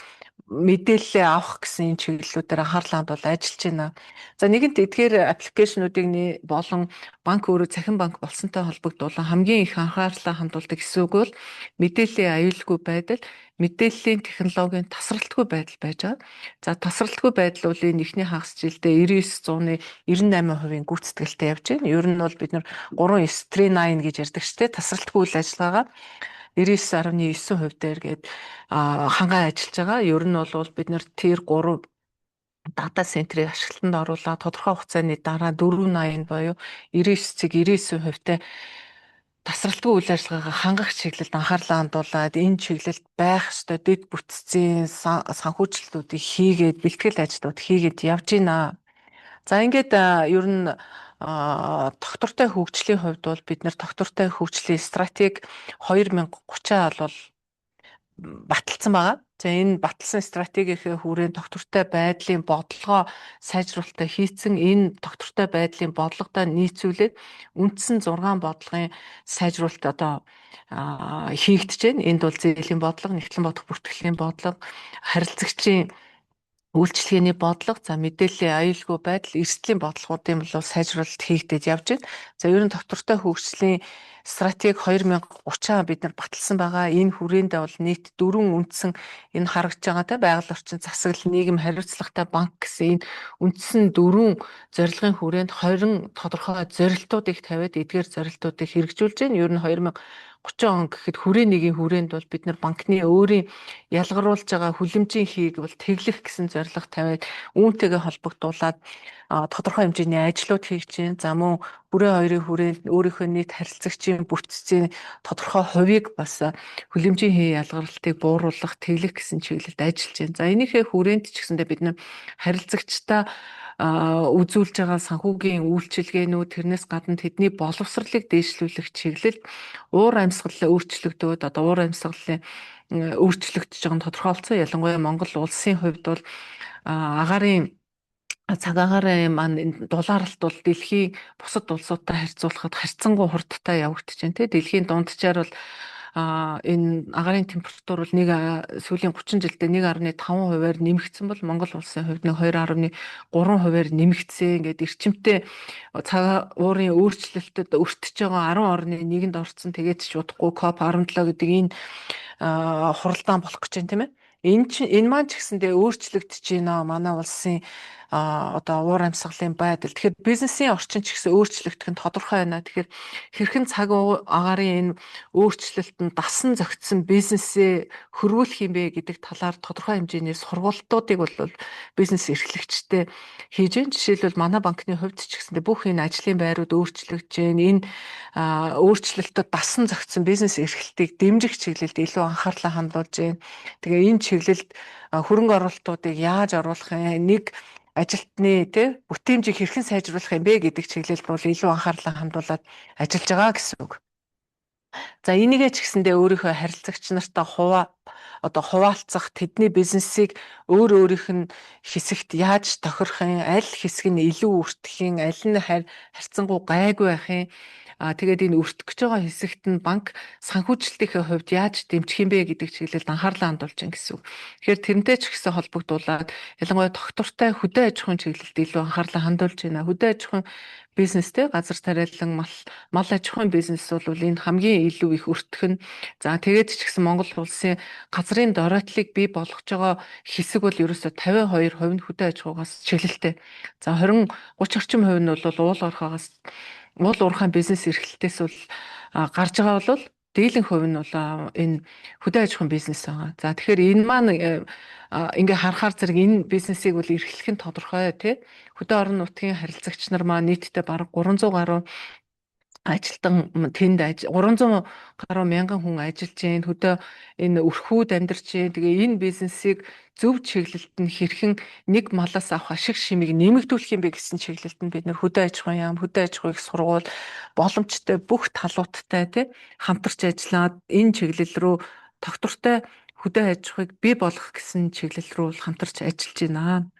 мэдээллээ авах гэсэн энэ чиглэлүүдээр анхаарлаа хандуул ажиллаж байна. За, нэгэнт эдгээр application уудыг болон банк өөрөө цахим банк болсонтой холбогдуулан хамгийн их анхаарлаа хандуулдаг хэсэг бол мэдээллийн аюулгүй байдал, мэдээллийн технологийн тасралтгүй байдал байж байгаа. За, тасралтгүй байдал бол энэ эхний хагас жилдээ 99.98% гүйцэтгэлтэй явж байна. Ер нь бол бид нар 3939 гэж ярьдаг шүү дээ. Тасралтгүй үйл ажиллагаагаа 99.9% дээр гээд хангаа ажиллаж байгаа. Ер нь бол бид нар tier 3 data center ийг ашиглалтанд оруулаад тодорхой хугацааны дараа 480 буюу 99.99%-тай тасралтгүй үйл ажиллагаагаа хангах чиглэлд анхаарлаа хандуулад, энэ чиглэлд байх ёстой дэд бүтцийн санхүүжилтүүдийг хийгээд, бэлтгэл ажлууд хийгээд явж байна. За, ингээд ер нь тогтвортой хөгжлийн хувьд бол бид нар тогтвортой хөгжлийн стратеги 2030-аа бол баталсан байгаа. За, энэ баталсан стратегийнхээ хүрээнд тогтвортой байдлын бодлогоо сайжруулалтаа хийцэн, энэ тогтвортой байдлын бодлогодоо нийцүүлээд үндсэн 6 бодлогын сайжруулалт одоо хийгдэж байна. Энд бол зээлийн бодлого, нягтлан бодох бүртгэлийн бодлого, харилцагчийн үйлчилгээний бодлого, за, мэдээллийн аюулгүй байдал, эрсдлийн бодлогоудын бол сайжруулалт хийгдэж явж байна. За, ер нь тогтвортой хөгжлийн стратеги 2030 бид нар баталсан байгаа. Энэ хүрээндээ бол нийт дөрвөн үндсэн энэ харагдж байгаа, те, байгаль орчин, засаглал, нийгэм, хариуцлагатай банк гэсэн энэ үндсэн дөрвөн зорилгын хүрээнд 20 тодорхой зорилтуудыг тавиад эдгээр зорилтуудыг хэрэгжүүлж байна. Ер нь 2030 он гэхэд хүрээ нэгийн хүрээнд бол бид нар банкны өөрийн ялгаруулж байгаа хүлэмжийн хийг бол тэглэх гэсэн зорилго тавиад, үүнтэйгээ холбогдуулаад тодорхой хэмжээний ажлууд хийж байна. За, мөн хүрээ хоёрын хүрээнд өөрийнхөө нийт харилцагчийн бүтцийн тодорхой хувийг бас хүлэмжийн хий ялгаралтыг бууруулах, тэглэх гэсэн чиглэлд ажиллаж байна. За, энийхээ хүрээнд ч гэсэндээ бид нар харилцагчдаа үзүүлж байгаа санхүүгийн үйлчилгээнүүд, тэрнээс гадна тэдний боловсролыг дээшлүүлэх чиглэлд уур амьсгал өөрчлөгдөөд, одоо уур амьсгалын өөрчлөгдөж байгаа нь тодорхойлцсон. Ялангуяа Монгол улсын хувьд бол агаарын цаг агаарын маань энэ дулааралт бол дэлхийн бусад улсуудтай харьцуулахад харьцангуй хурдтай явагдаж байна, тий. Дэлхийн дунджаар бол энэ агаарын температур бол нэг сүүлийн 30 жилдээ 1.5 хувиар нэмэгдсэн бол Монгол улсын хувьд нэг 2.3 хувиар нэмэгдсэн ингээд эрчимтэй цаг уурын өөрчлөлтөд өртөж байгаа 10 орны нэгэнд орцсон. Тэгээд ч удахгүй COP 17 гэдэг энэ хуралдаан болох гэж байна, тийм ээ. Энэ чинь энэ маань ч гэсэндээ өөрчлөгдөж байна манай улсын одоо уур амьсгалын байдал. Тэгэхээр бизнесийн орчин ч гэсэн өөрчлөгдөх нь тодорхой байна. Тэгэхээр хэрхэн цаг агаарын энэ өөрчлөлт нь дасан зохицсон бизнесээ хөрвүүлэх юм бэ гэдэг талаар тодорхой хэмжээний сургалтуудыг бол бизнес эрхлэгчтэй хийж байна. Жишээлбэл, манай банкны хувьд ч гэсэндээ бүх энэ ажлын байрууд өөрчлөгдөж байна. Энэ өөрчлөлтөд дасан зохицсон бизнес эрхлэлтийг дэмжих чиглэлд илүү анхаарлаа хандуулж байна. Тэгээ энэ чиглэлд хөрөнгө оруулалтуудыг яаж оруулах юм, нэг ажилтны, тий, бүтээмжийг хэрхэн сайжруулах юм бэ гэдэг чиглэлд бол илүү анхаарлаа хандуулад ажиллаж байгаа гэсэн үг. За, энийгээ ч гэсэндээ өөрийнхөө харилцагч нартай одоо хуваалцах, тэдний бизнесийг өөр өөрийнх нь хэсэгт яаж тохирох юм, аль хэсэг нь илүү өртөх юм, аль нь харьцангуй гайгүй байх юм. Тэгээд энэ өртөх гэж байгаа хэсэгт нь банк санхүүжилтийнхээ хувьд яаж дэмжих юм бэ гэдэг чиглэлд анхаарлаа хандуулж байна гэсэн үг. Тэгэхээр тэрнтэй ч гэсэн холбогдуулаад ялангуяа тогтвортой хөдөө аж ахуйн чиглэлд илүү анхаарлаа хандуулж байна. Хөдөө аж ахуйн бизнестэй газар тариалан мал аж ахуйн бизнес бол энэ хамгийн илүү их өртөх нь. За, тэгээд ч гэсэн Монгол улсын газрын доройтлыг бий болгож байгаа хэсэг бол ерөөсө 52% нь хөдөө аж ахуйгаас чиглэлтэй. За, 20 30 орчим хувь нь бол уул уурхаагаас, уул уурхайн бизнес эрхлэлтээс бол гарч байгаа бол дийлэнх хувь нь бол энэ хөдөө аж ахуйн бизнес байгаа. За, тэгэхээр энэ маань ингээ харахаар зэрэг энэ бизнесийг бол эрхлэх нь тодорхой, тий. Хөдөө орон нутгийн харилцагч нар маань нийтдээ бараг 300 гаруй ажилтан тэнд 300 гаруй мянган хүн ажиллаж байна. Хөдөө энэ өрхүүд амьдарч байна. Тэгээ энэ бизнесийг зөв чиглэлд нь хэрхэн нэг малаас авах ашиг шимийг нэмэгдүүлэх юм бэ гэсэн чиглэлд нь бид нэр хөдөө аж ахуйн яам, хөдөө аж ахуйг сургууль боломжтой бүх талуудтай, тий, хамтарч ажиллаад энэ чиглэл рүү, тогтвортой хөдөө аж ахуйг бий болгох гэсэн чиглэл рүү хамтарч ажиллаж байна.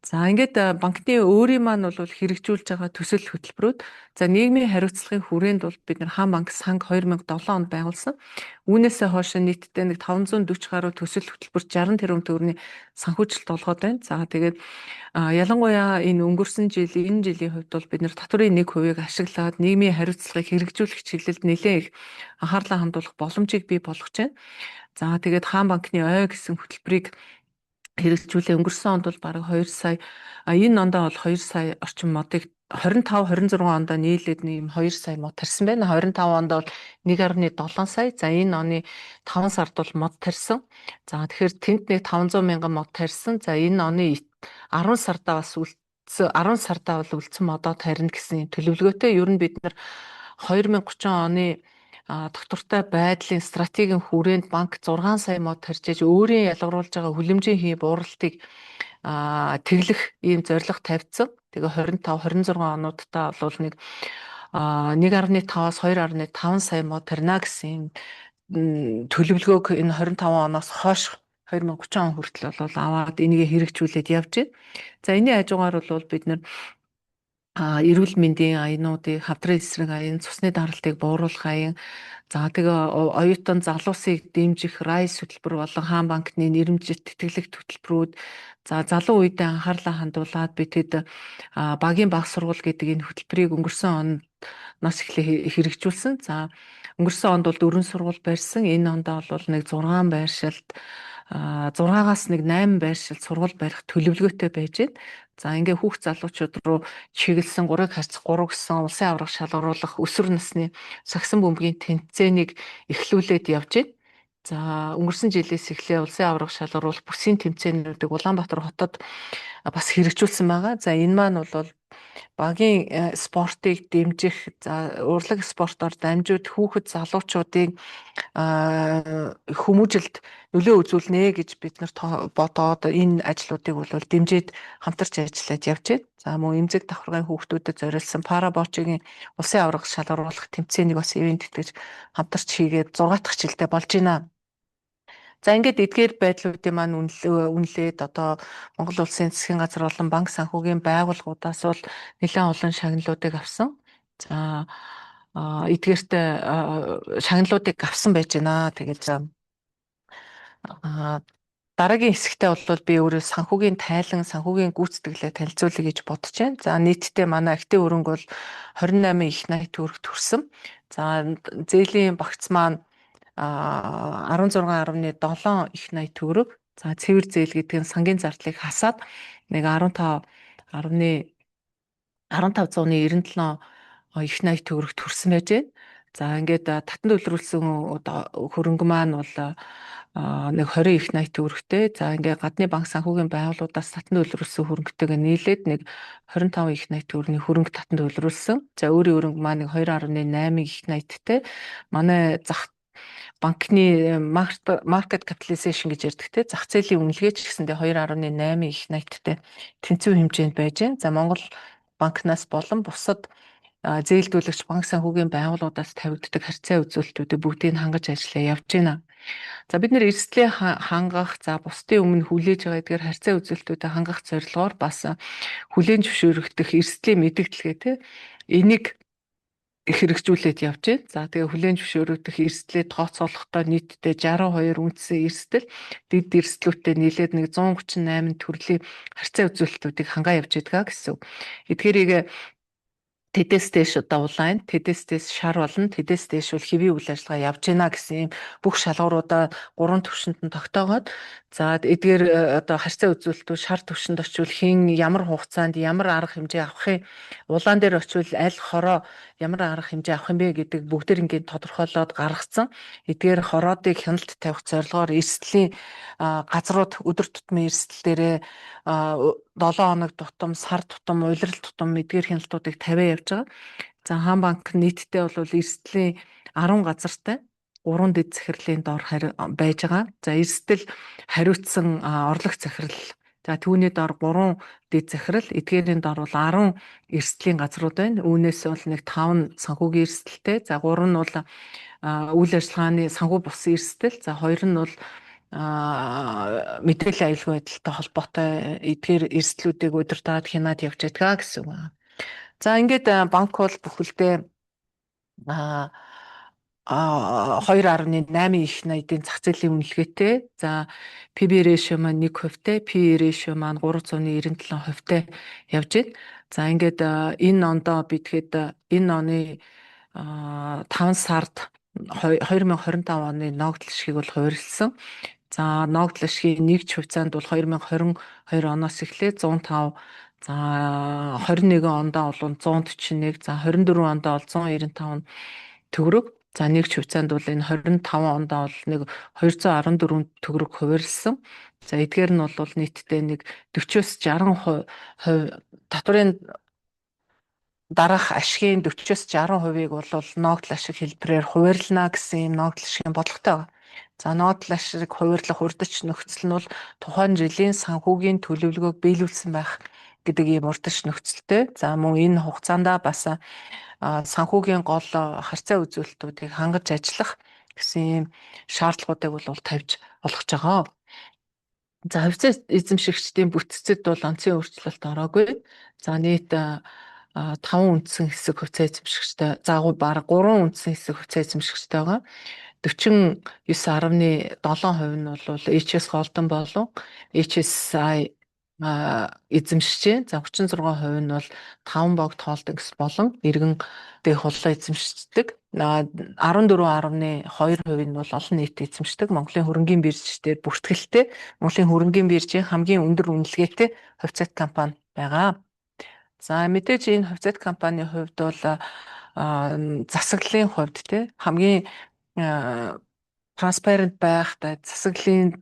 За, ингээд банкны өөрийн маань бол хэрэгжүүлж байгаа төсөл хөтөлбөрүүд, за, нийгмийн хариуцлагын хүрээнд бол бид нар Хаан банк санг 2007 онд байгуулсан. Үүнээсээ хойш нийтдээ нэг 540 гаруй төсөл хөтөлбөр 60 тэрбум төгрөгийн санхүүжилт олгоод байна. За, тэгээд ялангуяа энэ өнгөрсөн жил, энэ жилийн хувьд бол бид нар татварын 1%-ийг ашиглаад нийгмийн хариуцлагыг хэрэгжүүлэх чиглэлд нэлээд их анхаарлаа хандуулах боломжийг бий болгож байна. За, тэгээд Хаан банкны ой гэсэн хөтөлбөрийг хэрэгжүүлээ. Өнгөрсөн онд бол бараг 2 сая, энэ ондоо бол 2 сая орчим модыг, 25 26 ондоо нийлээд нэг 2 сая мод тарьсан байна. 25 онд бол 1.7 сая. За, энэ оны 5 сард бол мод тарьсан. За, тэгэхээр тэнд нэг 500 мянган мод тарьсан. За, энэ оны 10 сардаа бас үлдсэн, 10 сардаа бол үлдсэн модоо тарина гэсэн төлөвлөгөөтэй. Ер нь бид нар 2030 оны тогтвортой байдлын стратегийн хүрээнд банк 6 сая мод тарьж иж өөрийн ялгаруулж байгаа хүлэмжийн хий бууралтыг тэглэх ийм зорилго тавьсан. Тэгээ 25 26 онуудтай бол нэг 1.5-аас 2.5 сая мод тарина гэсэн ийм төлөвлөгөөг энэ 25 оноос хойш 2030 он хүртэл бол аваад энийг хэрэгжүүлээд явж байна. За, энэний хажуугаар бол бид нэр эрүүл мэндийн аянуудыг, хавдрын эсрэг аян, цусны даралтыг бууруулах аян, за, тэгээ оюутан залуусыг дэмжих RISE хөтөлбөр болон Хаан банкны нэрэмжит тэтгэлэг хөтөлбөрүүд, за, залуу үедээ анхаарлаа хандуулад би тэд багийн баг сургууль гэдэг энэ хөтөлбөрийг өнгөрсөн оноос эхлээ хэрэгжүүлсэн. За, өнгөрсөн онд бол дөрвөн сургууль барьсан. Энэ ондоо бол нэг 6 байршилд, 6-аас нэг 8 байршилд сургууль барих төлөвлөгөөтэй байж байна. За, ингээ хүүхд залуучууд руу чиглэсэн 3-ыг харьцах 3 гэсэн улсын аварга шалгаруулах өсвөр насны сагсан бөмбөгийн тэмцээнийг эхлүүлээд явж байна. За, өнгөрсөн жилээс эхлээ улсын аварга шалгаруулах бүсийн тэмцээнүүдийг Улаанбаатар хотод бас хэрэгжүүлсэн байгаа. За, энэ маань бол багийн спортыг дэмжих, за, урлаг спортоор дамжууд хүүхэд залуучуудын хүмүүжилд нөлөө үзүүлнэ гэж бид нар бодоод энэ ажлуудыг бол дэмжиж хамтарч ажиллаж явж байна. За, мөн эмзэг давхаргын хүүхдүүдэд зориулсан парабочигийн улсын аварга шалгаруулах тэмцээнийг бас ивээн тэтгэж хамтарч хийгээд 6 дахь жилдээ болж байна. За, ингээд эдгээр байдлуудын маань үнэлээд одоо Монгол Улсын засгийн газар болон банк санхүүгийн байгууллагуудаас бол нэлээд олон шагналуудыг авсан. За, эдгээртэй шагналуудыг авсан байж байна. Тэгээд дараагийн хэсэгтээ бол би өөрөө санхүүгийн тайлан, санхүүгийн гүйцэтгэлээ танилцуулъя гэж бодож байна. За, нийтдээ манай актив хөрөнгө бол 28 их 80 төгрөг төрсөн. За, зээлийн багц маань 16.7 их 80 төгрөг. За, цэвэр зээл гэдэг нь сангийн зардлыг хасаад нэг 15.197 их 80 төгрөг төрсөн байж байна. За, ингээд татан төлрүүлсэн хөрөнгө маань бол нэг 20 их 80 төгрөгтэй. За, ингээд гадны банк санхүүгийн байгууллагуудаас татан төлрүүлсэн хөрөнгөтэйгээ нийлээд нэг 25 их 80 төгрөгийн хөрөнгө татан төлрүүлсэн. За, өөрийн хөрөнгө маань нэг 2.8 их 80-тай. Манай зах банкны market capitalization гэж ярьдаг, те, зах зээлийн үнэлгээ ч гэсэндээ 2.8 их 80-тай тэнцвэр хэмжээнд байж байна. За, Монгол банкнаас болон бусад зээлдүүлэгч банк санхүүгийн байгууллагуудаас тавигддаг харьцаа үзүүлэлтүүдийг бүгдийг нь хангаж ажиллаа явж байна. За, бид нэр эрсдлээ хангах, за, бусдын өмнө хүлээж байгаа эдгээр харьцаа үзүүлэлтүүдэд хангах зорилгоор бас хүлээн зөвшөөрөгдөх эрсдлийн мэдэгдэлгээ, те, энийг Хэрэгжүүлээд явж байна. За, тэгээ хүлээн зөвшөөрөгдөх эрсдлээ тооцоолохдоо нийтдээ 62 үндсэн эрсдэл, дэд эрсдлүүдтэй нийлээд нэг 138 төрлийн харьцаа үзүүлэлтүүдийг хангаа явж байдаг гэсэн. Эдгээрийг тэдээс дээш одоо улаан, тэдээс дээш шар болно, тэдээс дээш бол хэвийн үйл ажиллагаа явж байна гэсэн ийм бүх шалгууруудаа гурван төвшөнд нь тогтоогоод, за, эдгээр одоо харьцаа үзүүлэлтүүд шар төвшөнд очивол хэн ямар хугацаанд ямар арга хэмжээ авах юм, улаан дээр очивол аль хороо ямар арга хэмжээ авах юм бэ гэдэг бүгдээр ингээд тодорхойлоод гаргацсан. Эдгээр хороодыг хяналт тавих зорилгоор эрсдлийн газрууд өдөр тутмын эрсдэл дээрээ 7 хоног тутам, сар тутам, улирал тутам эдгээр хяналтуудыг тавиа явж байгаа. За, Хаан банк нийтдээ бол эрсдлийн 10 газартай 3 дэд захирлын дор байж байгаа. За, эрсдэл хариуцсан орлогч захирал. За, түүний дор 3 дэд захирал, эдгээрийн дор бол 10 эрсдлийн газрууд байна. Үүнээс бол нэг 5 нь санхүүгийн эрсдэлтэй. За, 3 нь бол үйл ажиллагааны санхүү бус эрсдэл. За, 2 нь бол мэдээллийн аюулгүй байдалтай холбоотой эдгээр эрсдлүүдийг удирдаад хянаад явж байдаг гэсэн үг. За, ингээд банк бол бүхэлдээ 2.8 их эдийн зах зээлийн үнэлгээтэй. За, PB ratio маань 1%-тэй, PE ratio маань 397 хувьтай явж байна. За, ингээд энэ ондоо би тэгэхэд энэ оны 5 сард 2025 оны ногдол ашгийг бол хувиралсан. За, ногдол ашгийн нэгж хувьцаанд бол 2022 оноос эхлээд 105, за, 21 ондоо бол 141, за, 24 ондоо бол 195 төгрөг. За, нэгж хувьцаанд бол энэ 25 ондоо бол нэг 214 төгрөг хувиралсан. За, эдгээр нь бол нийтдээ нэг 40-оос 60% татварын дараах ашигын 40-оос 60%-ийг бол ногдол ашиг хэлбэрээр хуваарлана гэсэн юм ногдол ашигын бодлоготой байгаа. За, ногдол ашиг хуваарлах урьдч нөхцөл нь бол тухайн жилийн санхүүгийн төлөвлөгөөг биелүүлсэн байх гэдэг ийм урьдч нөхцөлтэй. За, мөн энэ хугацаанд бас санхүүгийн гол харьцаа үзүүлэлтүүдийг хангаж ажиллах гэсэн ийм шаардлагуудыг бол тавьж олгож байгаа. За, хувьцаа эзэмшигчдийн бүтцэд бол онцгийн өөрчлөлт ороогүй. За, нийт 5 үндсэн хэсэг хувьцаа эзэмшигчтэй, за, бараг 3 үндсэн хэсэг хувьцаа эзэмшигчтэй байгаа. 49.7% нь бол HS Golden болон HSI эзэмшижээ. За, 36% нь бол 5 богд Holdings болон иргэн дэх хуллаа эзэмшдэг. 14.2% нь бол олон нийт эзэмшдэг. Монголын хөрөнгийн бирж дээр бүртгэлтэй. Монголын хөрөнгийн биржийн хамгийн өндөр үнэлгээтэй хувьцаат компани байгаа. За, мэдээж энэ хувьцаат компанийн хувьд бол засаглалын хувьд те хамгийн transparent байх, засаглалын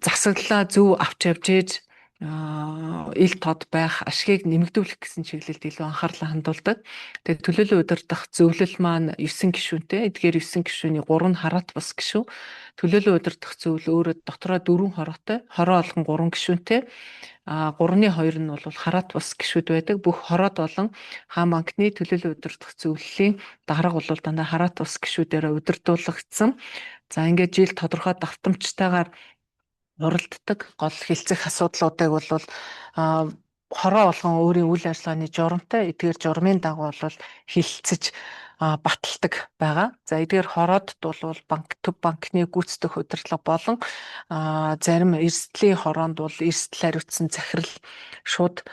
засаглалаа зөв авч явж ээж ил тод байх, ашигыг нэмэгдүүлэх гэсэн чиглэлд илүү анхаарлаа хандуулдаг. Тэгээд төлөөлөн удирдах зөвлөл маань 9 гишүүнтэй. Эдгээр 9 гишүүний 3 нь хараат бус гишүүн. Төлөөлөн удирдах зөвлөл өөрөө дотроо 4 хороотой. Хороо болгон 3 гишүүнтэй. А 3-ны 2 нь бол хараат бус гишүүд байдаг. Бүх хороод болон Хаан банкны төлөөлөн удирдах зөвлөлийн дарга бол дандаа хараат бус гишүүдээрээ удирдуулагдсан. За, ингээд жил тодорхой давтамжтайгаар уралддаг. Гол хэлцэх асуудлуудыг бол хороо болгон өөрийн үйл ажиллагааны журамтай, эдгээр журмын дагуу бол хэлэлцэж баталдаг байгаа. За, эдгээр хороодод бол банк, төв банкны гүйцэтгэх удирдлага болон зарим эрсдлийн хороонд бол эрсдэл хариуцсан захирал шууд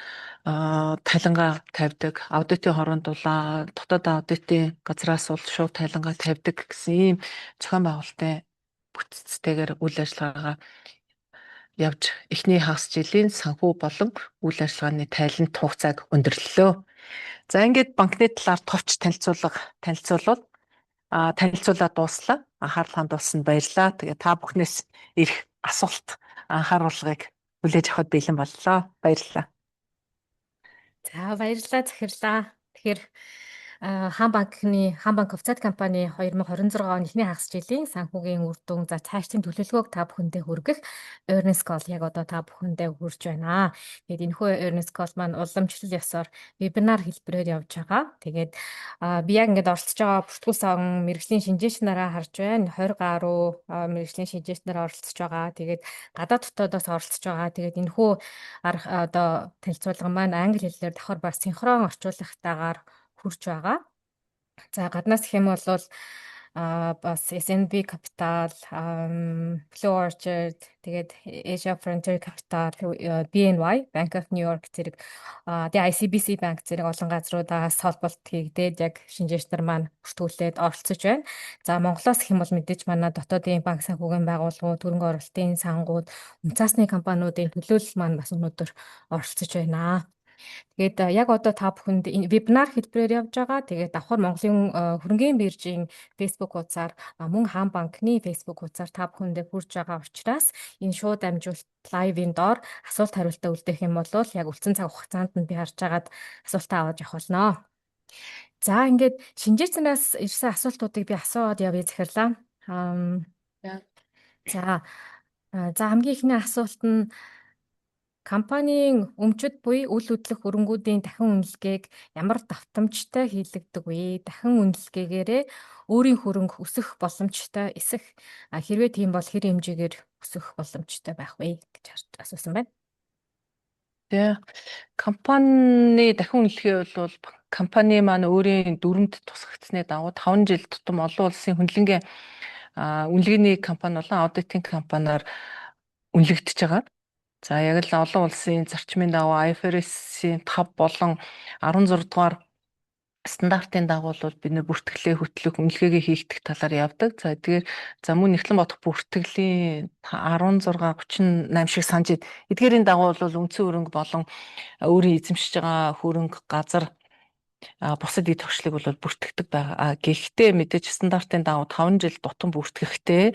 тайлангаа тавьдаг. Аудитын хороонд бол дотоод аудитын газраас бол шууд тайлангаа тавьдаг гэсэн ийм зохион байгуулалтын бүтцтэйгээр үйл ажиллагаагаа явж эхний хагас жилийн санхүү болон үйл ажиллагааны тайлант хугацааг өндөрлөлөө. За, ингээд банкны талаар товч танилцуулга танилцуулбал танилцуулаад дууслаа. Анхаарал хандуулсанд баярлалаа. Тэгээ та бүхнээс ирэх асуулт, анхааруулгыг хүлээж авахад бэлэн боллоо. Баярлалаа. За, баярлалаа, захирлаа. Тэгэхээр Хаан банк хувьцаат компани 2026 оны эхний хагас жилийн санхүүгийн үр дүн, за, цаашдын төлөвлөгөөг та бүхэндээ хүргэх earnings call яг одоо та бүхэндээ хүрч байна. Тэгээд энэхүү earnings call маань уламжлал ёсоор вебинар хэлбэрээр явж байгаа. Тэгээд би яг ингээд оролцож байгаа бүртгүүлсэн сан мэргэжлийн шинжээч нараа харж байна. 20 гаруй мэргэжлийн шинжээч нар оролцож байгаа. Тэгээд гадаад дотоодоос оролцож байгаа. Тэгээд энэхүү одоо танилцуулга маань англи хэлээр давхар бас синхрон орчуулгатайгаар хүрч байгаа. За, гаднаас гэх юм бол бас SNB Capital, Blue Orchard, тэгээд Asia Frontier Capital, BNY, Bank of New York зэрэг, тэгээ ICBC Bank зэрэг олон газруудаас холболт хийгдээд яг шинжээч нар маань бүртгүүлээд оролцож байна. За, Монголоос гэх юм бол мэдээж манай дотоодын банк санхүүгийн байгууллагууд, хөрөнгө оруулалтын сангууд, үнэ цаасны компаниудын төлөөлөл маань бас өнөөдөр оролцож байна. Тэгээд яг одоо та бүхэнд энэ вебинар хэлбэрээр явж байгаа. Тэгээд давхар Монголын хөрөнгийн биржийн Facebook хуудасаар, мөн Хаан банкны Facebook хуудасаар та бүхэндээ хүрж байгаа учраас энэ шууд дамжуулалт live ын доор асуулт хариултаа үлдээх юм бол яг үлдсэн цаг хугацаанд нь би харж агаад асуултаа аваад явах болно. За, ингээд шинжээч нараас ирсэн асуултуудыг би асууад явъя, захирлаа. За, хамгийн эхний асуулт нь: компанийн өмчит буй үл хөдлөх өрөнгүүдийн дахин үнэлгээг ямар давтамжтай хийлэгдэг вэ? Дахин үнэлгээгээрээ өөрийн хөрөнгө өсөх боломжтой эсэх. Хэрвээ тийм бол хэр хэмжээгээр өсөх боломжтой байх вэ гэж асуусан байна. Тий. Компани дахин үнэлгээ бол компани маань өөрийн дүрэмд тусгагдсаны дагуу 5 жил тутам олон улсын хөндлөнгийн үнэлгээний компани болон аудитын компаниар үнэлэгдэж байгаа. За, яг л олон улсын зарчмын дагуу IFRS-ийн 5 болон 16 дугаар стандартын дагуу бол бид нэр бүртгэлээ хөтлөх, үнэлгээгээ хийгдэх талаар явдаг. За, тэгэхээр за мөн Нягтлан бодох бүртгэлийн 16 38 шиг санаж, эдгээрийн дагуу бол үндсэн хөрөнгө болон өөрийн эзэмшиж байгаа хөрөнгө, газар, бусад эд хөршлийг бол бүртгэдэг байгаа. Гэхдээ мэдээж стандартын дагуу 5 жил тутам бүртгэхдээ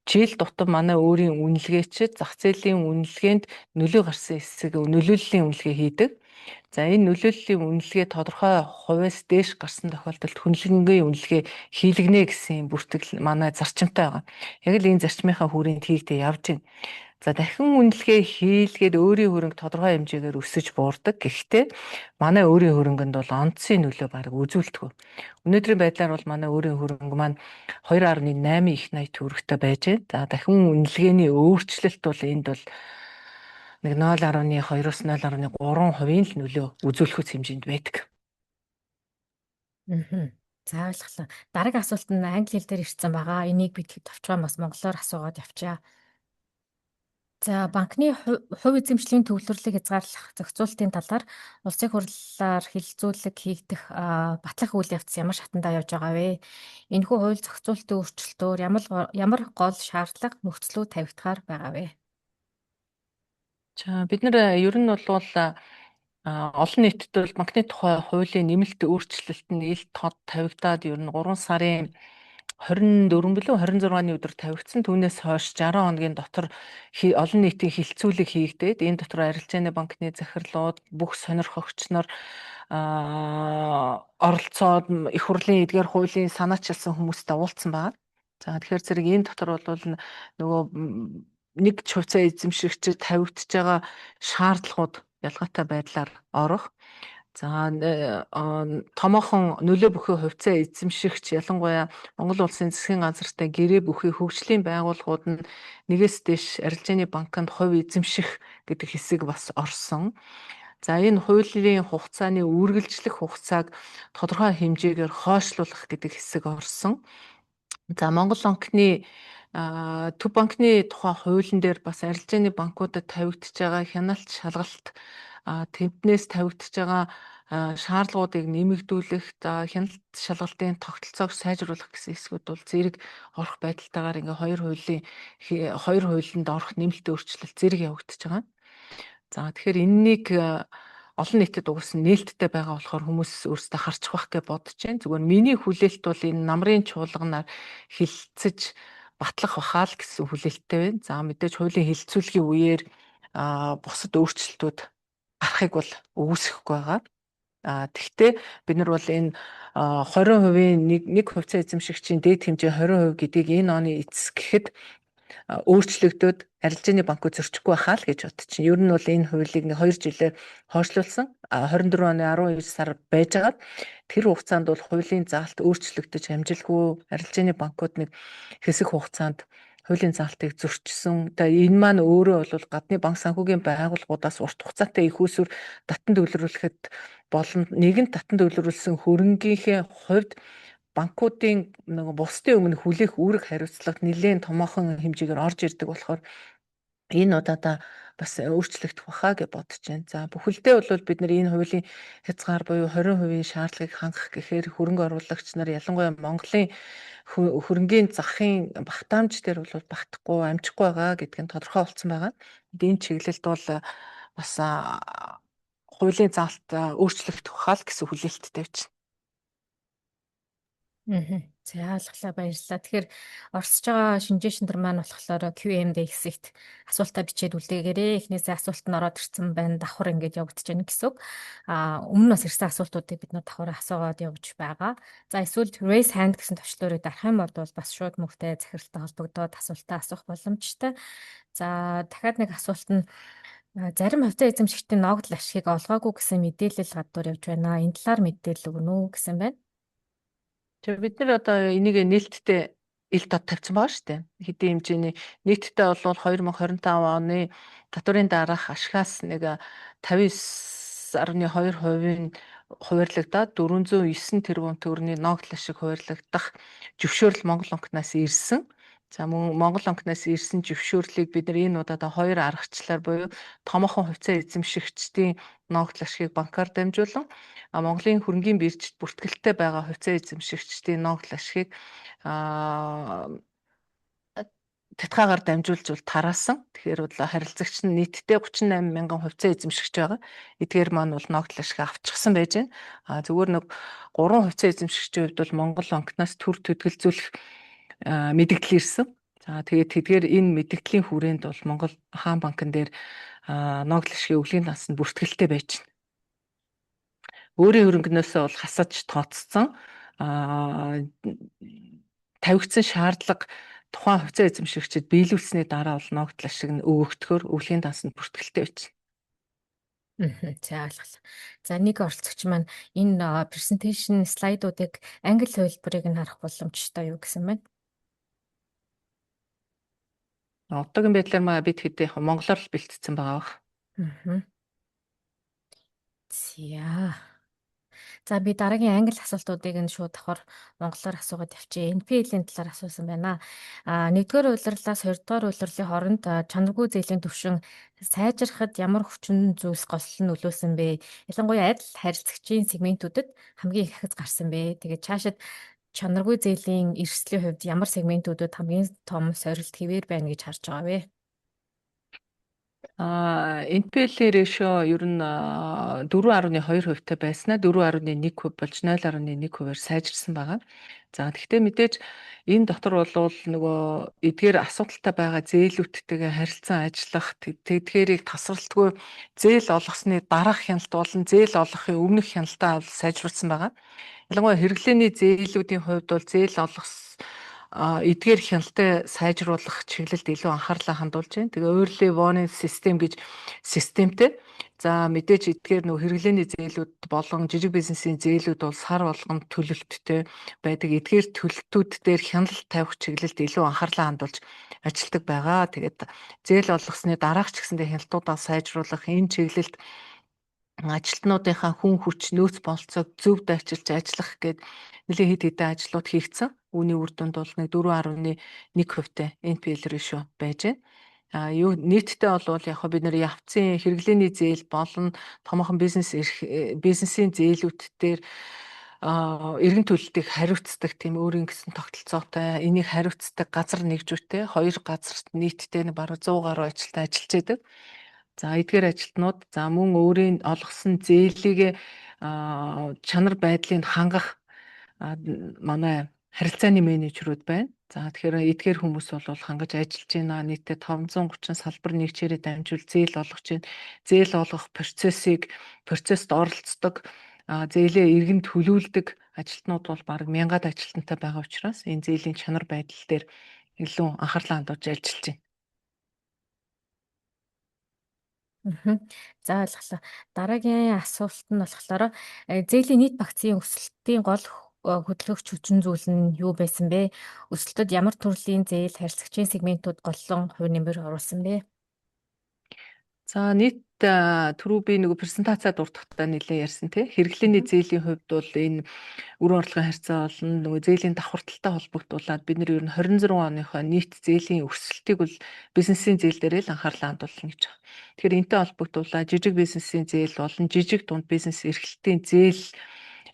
жил тутам манай өөрийн үнэлгээчид зах зээлийн үнэлгээнд нөлөө гарсан хэсэг нөлөөллийн үнэлгээ хийдэг. За, энэ нөлөөллийн үнэлгээ тодорхой хувиас дээш гарсан тохиолдолд хөндлөнгийн үнэлгээ хийлгэнэ гэсэн бүртгэл манай зарчимтай байгаа. Яг л энэ зарчмынхаа хүрээнд хийгдээ явж байна. За, дахин үнэлгээ хийлгээд өөрийн хөрөнгө тодорхой хэмжээгээр өсөж буурдаг. Гэхдээ манай өөрийн хөрөнгөнд бол онцгийн нөлөө бараг үзүүлдэг. Өнөөдрийн байдлаар бол манай өөрийн хөрөнгө маань 2.8 их 80 төгрөгтэй байж байна. За, дахин үнэлгээний өөрчлөлт бол энд бол нэг 0.2-оос 0.3% л нөлөө үзүүлэх хэмжээнд байдаг. За, ойлголоо. Дараагийн асуулт нь англи хэл дээр ирсэн байгаа. Энийг бид товчхон бас монголоор асуугаад явчаа. За, банкны хувь эзэмшлийн төвлөрлийг хязгаарлах зохицуултын талаар улсын хурлаар хэлэлцүүлэг хийгдэх, батлах үйл явц ямар шатандаа явж байгаа вэ? Энэхүү хууль зохицуултын өөрчлөлтөөр ямар гол шаардлага, нөхцлүүд тавигдахаар байгаа вэ? За, бид нар ер нь бол олон нийтэд бол банкны тухай хуулийн нэмэлт өөрчлөлт нь ил тод тавигдаад ер нь 3 сарын 24 билүү 26-ны өдөр тавигдсан. Түүнээс хойш 60 хоногийн дотор олон нийтийн хэлэлцүүлэг хийгдээд, энэ дотор арилжааны банкны захирлууд, бүх сонирхогч нар оролцоод, их хурлын эдгээр хуулийн санаачилсан хүмүүстэй уулзсан байна. За, тэгэхээр зэрэг энэ дотор бол нөгөө нэг хувьцаа эзэмшигчид тавигдж байгаа шаардлагууд ялгаатай байдлаар орох. За, томоохон нөлөө бүхий хувьцаа эзэмшигч, ялангуяа Монгол Улсын засгийн газартай гэрээ бүхий хөгжлийн байгууллагууд нь нэгээс дээш арилжааны банкнд хувь эзэмших гэдэг хэсэг бас орсон. За, энэ хуулийн хугацааны үргэлжлэх хугацааг тодорхой хэмжээгээр хойшлуулах гэдэг хэсэг орсон. За, Монгол банкны, Төв банкны тухай хуулийн дээр бас арилжааны банкудад тавигдж байгаа хяналт шалгалт, тэнднээс тавигдж байгаа шаардлагуудыг нэмэгдүүлэх, за хяналт шалгалтын тогтолцоог сайжруулах гэсэн хэсгүүд бол зэрэг орох байдалтайгаар ингээ хоёр хуулийн хоёр хуулинд орох нэмэлт өөрчлөлт зэрэг явагдаж байгаа. За, тэгэхээр энэнийг олон нийтэд угссан нээлттэй байгаа болохоор хүмүүс өөрсдөө харчих байх гэж бодож байна. Зүгээр миний хүлээлт бол энэ намрын чуулганаар хэлэлцэж батлах бахаа л гэсэн хүлээлттэй байна. За, мэдээж хуулийн хэлэлцүүлгийн үеэр бусад өөрчлөлтүүд гарахыг бол үгүйсгэхгүй байгаа. А тэгтээ бид нар бол энэ 20%-ийн нэг хувьцаа эзэмшигчийн дээд хэмжээ 20% гэдгийг энэ оны эцэс гэхэд өөрчлөгдөөд арилжааны банкуд зөрчихгүй байхаа л гэж бодчих. Ер нь бол энэ хуулийг нэг 2 жилээр хойшлуулсан. 24 оны 12 сар байжгаад тэр хугацаанд бол хуулийн заалт өөрчлөгдөж амжилгүй арилжааны банкуд нэг хэсэг хугацаанд Хуулийн заалтыг зөрчсөн. Тэгээ энэ маань өөрөө бол гадны банк санхүүгийн байгууллагуудаас урт хугацаатай эх үүсвэр татан төвлөрүүлэхэд болон нэгэн татан төвлөрүүлсэн хөрөнгийнхээ хувьд банкуудын нөгөө бусдын өмнө хүлээх үүрэг хариуцлага нэлээд томоохон хэмжээгээр орж ирдэг болохоор энэ удаадаа бас өөрчлөгдөх баха гэж бодож байна. За, бүхэлдээ бол бид нар энэ хуулийн хязгаар буюу 20% шаардлагыг хангах гэхээр хөрөнгө оруулагч нар, ялангуяа Монголын хөрөнгийн захын багтаамж дээр бол багтахгүй, амжихгүй байгаа гэдг нь тодорхой болсон байгаа. Энэ чиглэлд бол бас хуулийн заалт өөрчлөгдөх баха л гэсэн хүлээлттэй байна. За, ойлголоо, баярлалаа. Тэгэхээр оролцож байгаа шинжээч нар маань болохоор Q&A хэсэгт асуултаа бичээд үлдээгээрэй. Эхнээсээ асуулт нь ороод ирсэн байна. Давхар ингэж явагдаж байна гэсэн үг. Өмнө нь бас ирсэн асуултуудыг бид нар давхар асуугаад явж байгаа. За, эсвэл raise hand гэсэн товчлуурыг дарах юм бол бас шууд мөхтэй захиралтай холбогдоод асуултаа асуух боломжтой. За, дахиад нэг асуулт нь зарим хувьцаа эзэмшигчдийн ногдол ашигыг олгоогүй гэсэн мэдээлэл гадуур явж байна. Энэ талаар мэдээлэл өгнө үү гэсэн байна. Тэгээ бид нар одоо энийг нээлттэй ил тод тавьсан байгаа шүү дээ. Хэдийн хэмжээний нийтдээ бол 2025 оны татварын дараах ашигаас нэг 59.2%-ийн хуваарлагдаад 409 тэрбум төгрөгийн ногдол ашиг хуваарлагдах зөвшөөрөл Монгол банкнаас ирсэн. За, мөн Монгол банкнаас ирсэн зөвшөөрлийг бид нар энэ удаад хоёр аргачлалаар буюу томоохон хувьцаа эзэмшигчдийн ногдол ашигыг банкар дамжуулан, Монголын хөрөнгийн биржид бүртгэлтэй байгаа хувьцаа эзэмшигчдийн ногдол ашигыг татгаагаар дамжуулж бол тараасан. Тэгэхээр бол харилцагч нь нийтдээ 38 мянган хувьцаа эзэмшигч байгаа. Эдгээр маань бол ногдол ашиг авчихсан байж байна. Зүгээр нэг гурван хувьцаа эзэмшигчийн хувьд бол Монгол банкнаас төр төдөлзүүлэх мэдэгдэл ирсэн. За, тэгээд тэдгээр энэ мэдэгдлийн хүрээнд бол Монгол Хаан банкн дээр ногдол ашигын өвлийн дансанд бүртгэлтэй байж байна. Өөрийн хөрөнгөнөөсөө бол хасаж тооцсон тавигдсан шаардлага тухайн хувьцаа эзэмшигчид биелүүлсэний дараа бол ногдол ашиг нь өгөгдөхөөр өвлийн дансанд бүртгэлтэй байж байна. За, ойлголоо. За, нэг оролцогч маань энэ presentation слайдуудыг англи хувилбарыг нь харах боломжтой юу гэсэн байна. Одоогийн байдлаар маа бид хэдий яг монголоор л бэлтгэсэн байгаа бах. За. За, би дараагийн англи асуултуудыг нь шууд давхар монголоор асуугаад явчихъя. NPL-ийн талаар асуусан байна. Нэгдүгээр улирлаас хоёрдугаар улирлын хооронд чанаргүй зээлийн түвшин сайжрахад ямар хүчин зүйлс голлон нөлөөлсөн бэ? Ялангуяа аль харилцагчийн сегментүүдэд хамгийн их ахиц гарсан бэ? Тэгээд цаашид чанаргүй зээлийн эрсдлийн хувьд ямар сегментүүдэд хамгийн том сорилт хэвээр байна гэж харж байгаа вэ? NPL ratio ер нь 4.2 хувьтай байснаа 4.1% болж 0.1%-аар сайжирсан байгаа. За, тэгэхдээ мэдээж энэ дотор болвол нөгөө эдгээр асуудалтай байгаа зээлүүдтэйгээ харилцан ажиллах, тэдгээрийг тасралтгүй зээл олгосны дараах хяналт болон зээл олгохын өмнөх хяналтаа бол сайжруулсан байгаа. Ялангуяа хэрэглээний зээлүүдийн хувьд бол зээл олгос эдгээр хяналтаа сайжруулах чиглэлд илүү анхаарлаа хандуулж байна. Тэгээ early warning system гэж системтэй. За, мэдээж эдгээр нөгөө хэрэглээний зээлүүд болон жижиг бизнесийн зээлүүд бол сар болгонд төлөлттэй байдаг. Эдгээр төлөлтүүд дээр хяналт тавих чиглэлд илүү анхаарлаа хандуулж ажилладаг байгаа. Тэгээд зээл олгосны дараах ч гэсэндээ хяналтуудаа сайжруулах энэ чиглэлд ажилтнуудынхаа хүн хүч, нөөц болцоог зөв дайчилж ажиллах гээд нэлээд хэд хэдэн ажлууд хийгдсэн. Үүний үр дүнд бол нэг 4.1%-тай NPL ratio байж байна. Юу нийтдээ бол яг бид нар явцын хэрэглээний зээл болон томоохон бизнес бизнесийн зээлүүд дээр эргэн төлөлтийг хариуцдаг тийм өөрийн гэсэн тогтолцоотой, энийг хариуцдаг газар нэгжүүтэй, хоёр газарт нийтдээ бараг 100 гаруй ажилтан ажиллаж байдаг. За, эдгээр ажилтнууд, за, мөн өөрийн олгосон зээлийг чанар байдлыг хангах манай харилцааны менежерүүд байна. За, тэгэхээр эдгээр хүмүүс бол хангаж ажиллаж байна. Нийтдээ 530 салбар нэгжээрээ дамжуул зээл олгож байна. Зээл олгох процессыг, процесст оролцдог, зээлээ эргэн төлүүлдэг ажилтнууд бол бараг мянгаад ажилтнтай байгаа учраас энэ зээлийн чанар байдал дээр илүү анхаарлаа хандуулж ажиллаж байна. За, ойлголоо. Дараагийн асуулт нь болохоор зээлийн нийт багцын өсөлтийн гол Хөдөлгөгч хүчин зүйл нь юу байсан бэ? Өсөлтөд ямар төрлийн зээл, харилцагчийн сегментүүд голлон хувь нэмэр оруулсан бэ? За, нийт түрүү би нөгөө презентацид дурдахдаа нэлээд ярьсан, тий. Хэрэглээний зээлийн хувьд бол энэ өрөө орлогын харьцаа болон нөгөө зээлийн давхарталтай холбогдуулаад бид нар ер нь 26 оныхоо нийт зээлийн өсөлтийг бол бизнесийн зээл дээрээ л анхаарлаа хандуулна гэж байна. Тэгэхээр энэтэй холбогдуулаад жижиг бизнесийн зээл болон жижиг дунд бизнес эрхлэлтийн зээл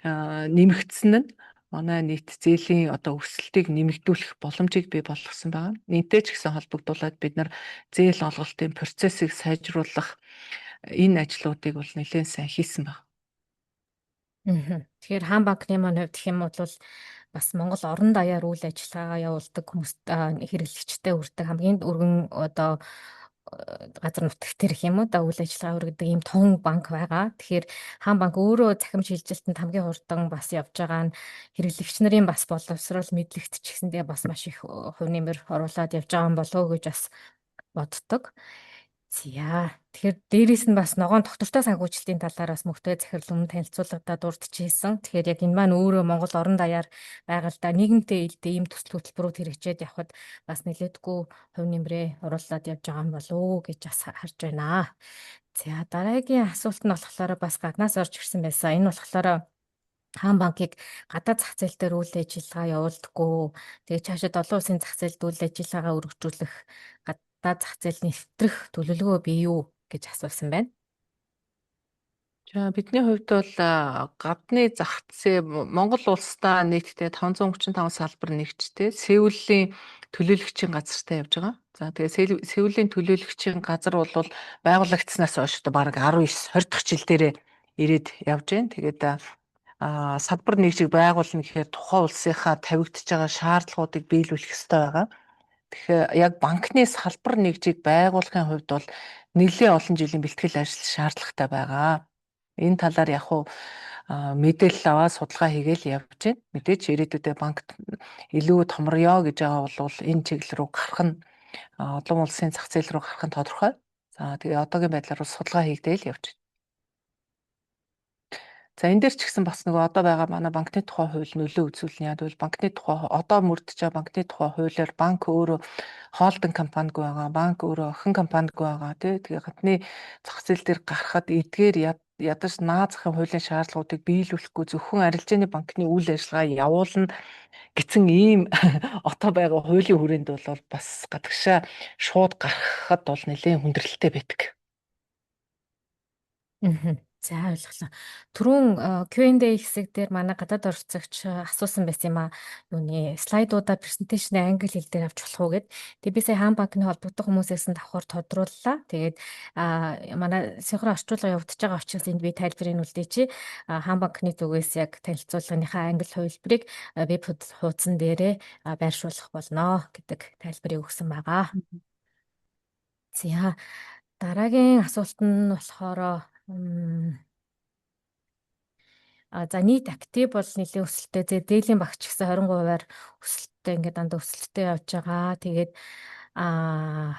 нэмэгдсэн нь манай нийт зээлийн одоо өсөлтийг нэмэгдүүлэх боломжийг бий болгосон байгаа. Энэтэй ч гэсэн холбогдуулаад бид нар зээл олголтын процессыг сайжруулах энэ ажлуудыг бол нэлээд сайн хийсэн байна. Тэгэхээр Хаан банкны маань хувьд гэх юм бол бас Монгол орон даяар үйл ажиллагаагаа явуулдаг, хүмүүст, хэрэглэгчтэй хүрдэг хамгийн өргөн одоо газар нутагт гэх юм уу да үйл ажиллагаа хүргэдэг ийм том банк байгаа. Тэгэхээр Хаан банк өөрөө цахим шилжилтэнд хамгийн хурдан бас явж байгаа нь хэрэглэгч нарын бас боловсрол, мэдлэгт ч гэсэндээ бас маш их хувь нэмэр оруулаад явж байгаа юм болов уу гэж бас боддог. За, тэгэхээр дээрээс нь бас ногоон тогтвортой санхүүжилтийн талаар бас мөхтэй захирал өмнө танилцуулгадаа дурдчихсэн. Тэгэхээр яг энэ маань өөрөө Монгол орон даяар байгальдаа нийгэмтэй ээлтэй ийм төсөл хөтөлбөрүүд хэрэгжээд явхад бас нэлээдгүй хувь нэмрээ оруулаад явж байгаа юм болов уу гэж бас харж байна. За, дараагийн асуулт нь болохоор бас гаднаас орж ирсэн байсан. Энэ болохоор Хаан банкыг гадаад зах зээл дээр үйл ажиллагаа явуулдаггүй. Тэгээд цаашид олон улсын зах зээлд үйл ажиллагаагаа өргөжүүлэх, гадаад зах зээл нэвтрэх төлөвлөгөө бий юу гэж асуусан байна. За, бидний хувьд бол гадны зах зээл Монгол улсдаа нийтдээ 535 салбар нэгжтэй Сеулийн төлөөлөгчийн газартай явж байгаа. За, тэгээ Сеулийн төлөөлөгчийн газар бол байгуулагдсанаас хойш одоо бараг 19 20 дахь жил дээрээ ирээд явж байна. Тэгээд салбар нэгжийг байгуулна гэхээр тухайн улсынхаа тавигдж байгаа шаардлагуудыг биелүүлэх ёстой байгаа. Тэгэхээр яг банкны салбар нэгжийг байгуулахын хувьд бол нэлээд олон жилийн бэлтгэл ажил шаардлагатай байгаа. Энэ талаар яг уу мэдээлэл аваад судалгаа хийгээл явж байна. Мэдээж ирээдүйдээ банкт илүү томорё гэж байгаа бол энэ чиглэл рүү гарах нь, олон улсын зах зээл рүү гарах нь тодорхой. За, тэгээ одоогийн байдлаар бол судалгаа хийгдээл явж байна. За, энэ дээр ч гэсэн бас нөгөө одоо байгаа манай банкны тухай хууль нөлөө үзүүлнэ. Яг бол банкны тухай одоо мөрдөж байгаа банкны тухай хуулиар банк өөрөө холдинг компанигүй байгаа, банк өөрөө охин компанигүй байгаа, тий. Тэгээ гадны зах зээл дээр гарахад эдгээр ядаж наад захын хуулийн шаардлагуудыг биелүүлэхгүй зөвхөн арилжааны банкны үйл ажиллагаа явуулна гэсэн ийм одоо байгаа хуулийн хүрээнд бол бас гадагшаа шууд гаргахад бол нэлээд хүндрэлтэй байдаг. За, ойлголоо. Түрүүн Q&A хэсэг дээр манай гадаад оролцогч асуусан байсан юм аа. Юуны слайдуудаа, presentation ээ англи хэл дээр авч болох уу гэд. Тэгээ би сая Хаан банкны холбогдох хүмүүсээс нь давхар тодрууллаа. Тэгээд манай синхрон орчуулга явагдаж байгаа учраас энд би тайлбарыг үлдээчи. Хаан банкны зүгээс яг танилцуулгынхаа англи хувилбарыг веб хуудсан дээрээ байршуулах болно гэдэг тайлбарыг өгсөн байгаа. За, дараагийн асуулт нь болохоор за, нийт актив бол нэлээд өсөлттэй. Зээлийн багц гэсэн 20%-аар өсөлттэй, ингээд дандаа өсөлттэй явж байгаа. Тэгээд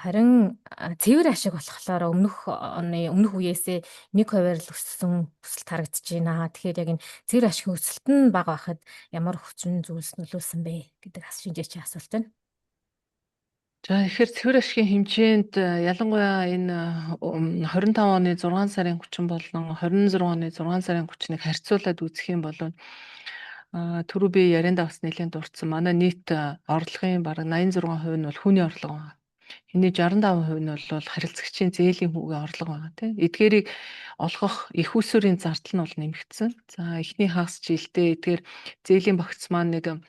харин цэвэр ашиг болохоор өмнөх оны өмнөх үеэсээ 1%-аар л өссөн өсөлт харагдаж байна. Тэгэхээр яг энэ цэвэр ашигын өсөлт нь бага байхад ямар хүчин зүйлс нөлөөлсөн бэ гэдэг шинжээчийн асуулт байна. За, тэгэхээр цэвэр ашигын хэмжээнд ялангуяа энэ 25 оны 6 сарын 30 болон 26 оны 6 сарын 30-ыг харьцуулаад үзэх юм бол түрүү би яриандаа бас нэлээд дурдсан. Манай нийт орлогын бараг 86% нь бол хүүний орлого байна. Энэний 65% нь бол харилцагчийн зээлийн хүүгийн орлого байгаа, тийм. Эдгээрийг олгох эх үүсвэрийн зардал нь бол нэмэгдсэн. За, эхний хагас жилдээ эдгээр зээлийн багц маань нэг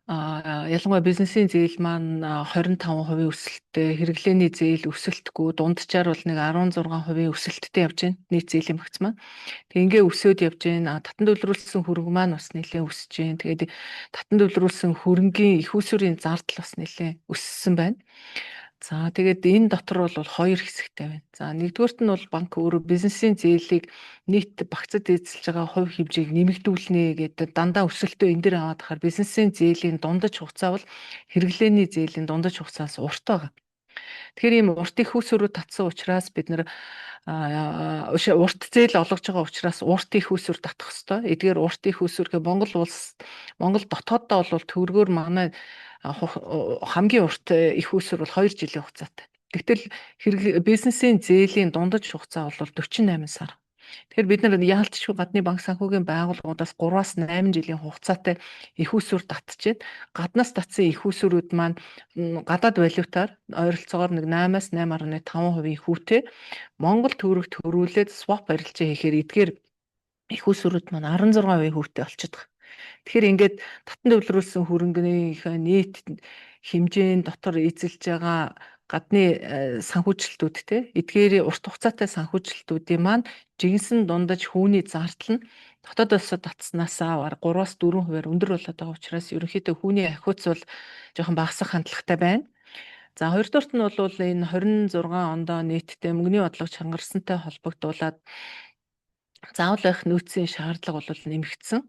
ялангуяа бизнесийн зээл маань 25% өсөлттэй, хэрэглээний зээл өсөлтгүй, дунджаар бол нэг 16% өсөлттэй явж байна. Нийт зээлийн багц маань. Тэгээ ингээ өсөөд явж байна. Татан төлрүүлсэн хөрөнгө маань бас нэлээд өсөж байна. Тэгээд татан төлрүүлсэн хөрөнгийн эх үүсвэрийн зардал бас нэлээд өссөн байна. За, тэгээд энэ дотор бол хоёр хэсэгтэй байна. За, нэгдүгээрт нь бол банк өөрөө бизнесийн зээлийг нийт багцад эзэлж байгаа хувь хэмжээг нэмэгдүүлнэ гэдэг дандаа өсөлтөө энэ дээр аваад хахаар бизнесийн зээлийн дундаж хугацаа бол хэрэглээний зээлийн дундаж хугацаас урт байгаа. Тэгэхээр ийм урт эх үүсвэрүүд татсан учраас бид нар Урт зээл олгож байгаа учраас урт их усүр татах ёстой. Эдгээр урт их усүргээ Монгол улс, Монгол дотооддоо бол төгрөгөөр манай хамгийн урт их усүр бол 2 жилийн хугацаатай. Тэгтэл хэрэг бизнесийн зээлийн дундаж хугацаа бол 48 сар. Тэгэхээр бид нар яалтчгүй гадны банк санхүүгийн байгууллагуудаас 3-аас 8 жилийн хугацаатай их усүр татчихэд, гаднаас татсан их усүрүүд маань гадаад валютаар ойролцоогоор нэг 8-аас 8.5% хүүтэй Монгол төгрөг төрүүлээд swap арилжаа хийхээр эдгээр их усүрүүд маань 16% хүүтэй болчихдог. Тэгэхээр ингээд татан төвлөрүүлсэн хөрөнгөнийхөө нийт хэмжээнд дотор эзэлж байгаа гадны санхүүжилтүүд, те, эдгээр урт хугацаатай санхүүжилтүүдийн маань жигнэсэн дундаж хүүний зардал нь дотоод улсад татснаасаа бараг 3-аас 4%-аар өндөр болоод байгаа учраас ерөнхийдөө хүүний ахиуц бол жоохон багасах хандлагатай байна. За, хоёрдугаарт нь бол энэ 26 ондоо нийтдээ мөнгөний бодлого чангарсантай холбогдуулаад заавал байх нөөцийн шаардлага бол нэмэгдсэн.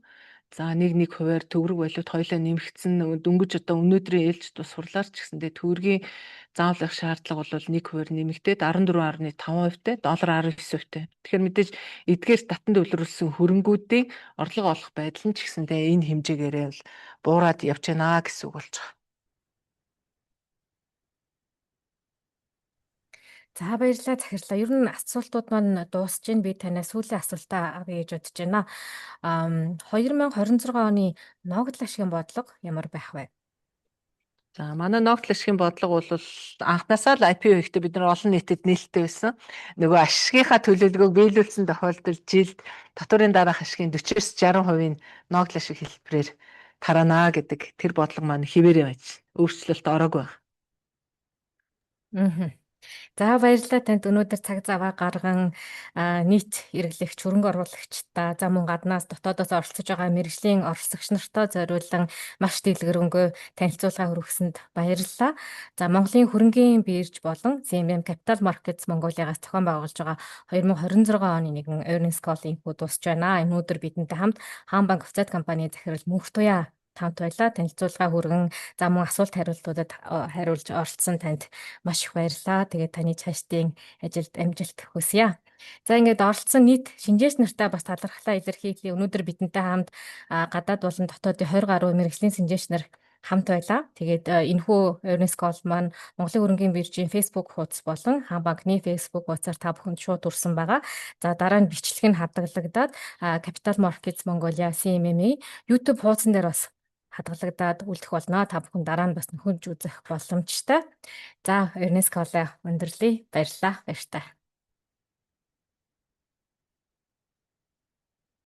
За, 1.1%-аар төгрөг валют хоёулаа нэмэгдсэн. Дөнгөж одоо өнөөдрийн ээлжид бас сурлаар ч гэсэндээ төгрөгийн заавал байх шаардлага бол 1%-аар нэмэгдээд 14.5%-тай, доллар 19%-тай. Тэгэхээр мэдээж эдгээр татан төвлөрүүлсэн хөрөнгүүдийн орлого олох байдал нь ч гэсэндээ энэ хэмжээгээрээ л буураад явж байна гэсэн үг болж байгаа. За, баярлалаа, захирлаа. Ер нь асуултууд маань дуусж байна. Би танаас сүүлийн асуултаа авъя гэж бодож байна. 2026 оны ногдол ашигын бодлого ямар байх вэ? За, манай ногдол ашигын бодлого бол анхнаасаа л IPO хийхдээ бид нар олон нийтэд нээлттэй байсан. Нөгөө ашигынхаа төлөвлөгөөг биелүүлсэн тохиолдолд жилд татварын дараах ашигын 40-с 60%-ийн ногдол ашиг хэлбэрээр тараана гэдэг тэр бодлого маань хэвээрээ байж өөрчлөлт ороогүй байна. За, баярлалаа танд өнөөдөр цаг заваа гарган нийт эргэлэгч, хөрөнгө оруулагчдаа, за мөн гаднаас дотоодоос оролцож байгаа мэргэжлийн оролцогч нартаа зориулан маш дэлгэрэнгүй танилцуулга хүргэсэнд баярлалаа. За, Монголын хөрөнгийн бирж болон CMM Capital Markets Mongolia-гаас зохион байгуулж байгаа 2026 оны нэгэн earnings call инхүү дуусч байна. Өнөөдөр бидэнтэй хамт Хаан банк хувьцаат компани захирал Мөнхтуяа хамт байлаа. Танилцуулга хүргэн, за мөн асуулт хариултуудад хариулж оролцсон танд маш их баярлалаа. Тэгээд таны цаашдын ажилд амжилт хүсье. За, ингээд оролцсон нийт шинжээч нартаа бас талархлаа илэрхийлье. Өнөөдөр бидэнтэй хамт гадаад болон дотоодын 20 гаруй мэргэжлийн шинжээч нар хамт байлаа. Тэгээд энэхүү earnings call маань Монголын хөрөнгийн биржийн Facebook хуудас болон Хаан банкны Facebook хуудасаар та бүхэнд шууд хүрсэн байгаа. За, дараа нь бичлэг нь хадгалагдаад Capital Markets Mongolia CMMA YouTube хуудсан дээр бас хадгалагдаад үлдэх болно. Та бүхэн дараа нь бас нөхөж үзэх боломжтой. За, earnings call-аа өндөрлөе. Баярлалаа. Баяртай.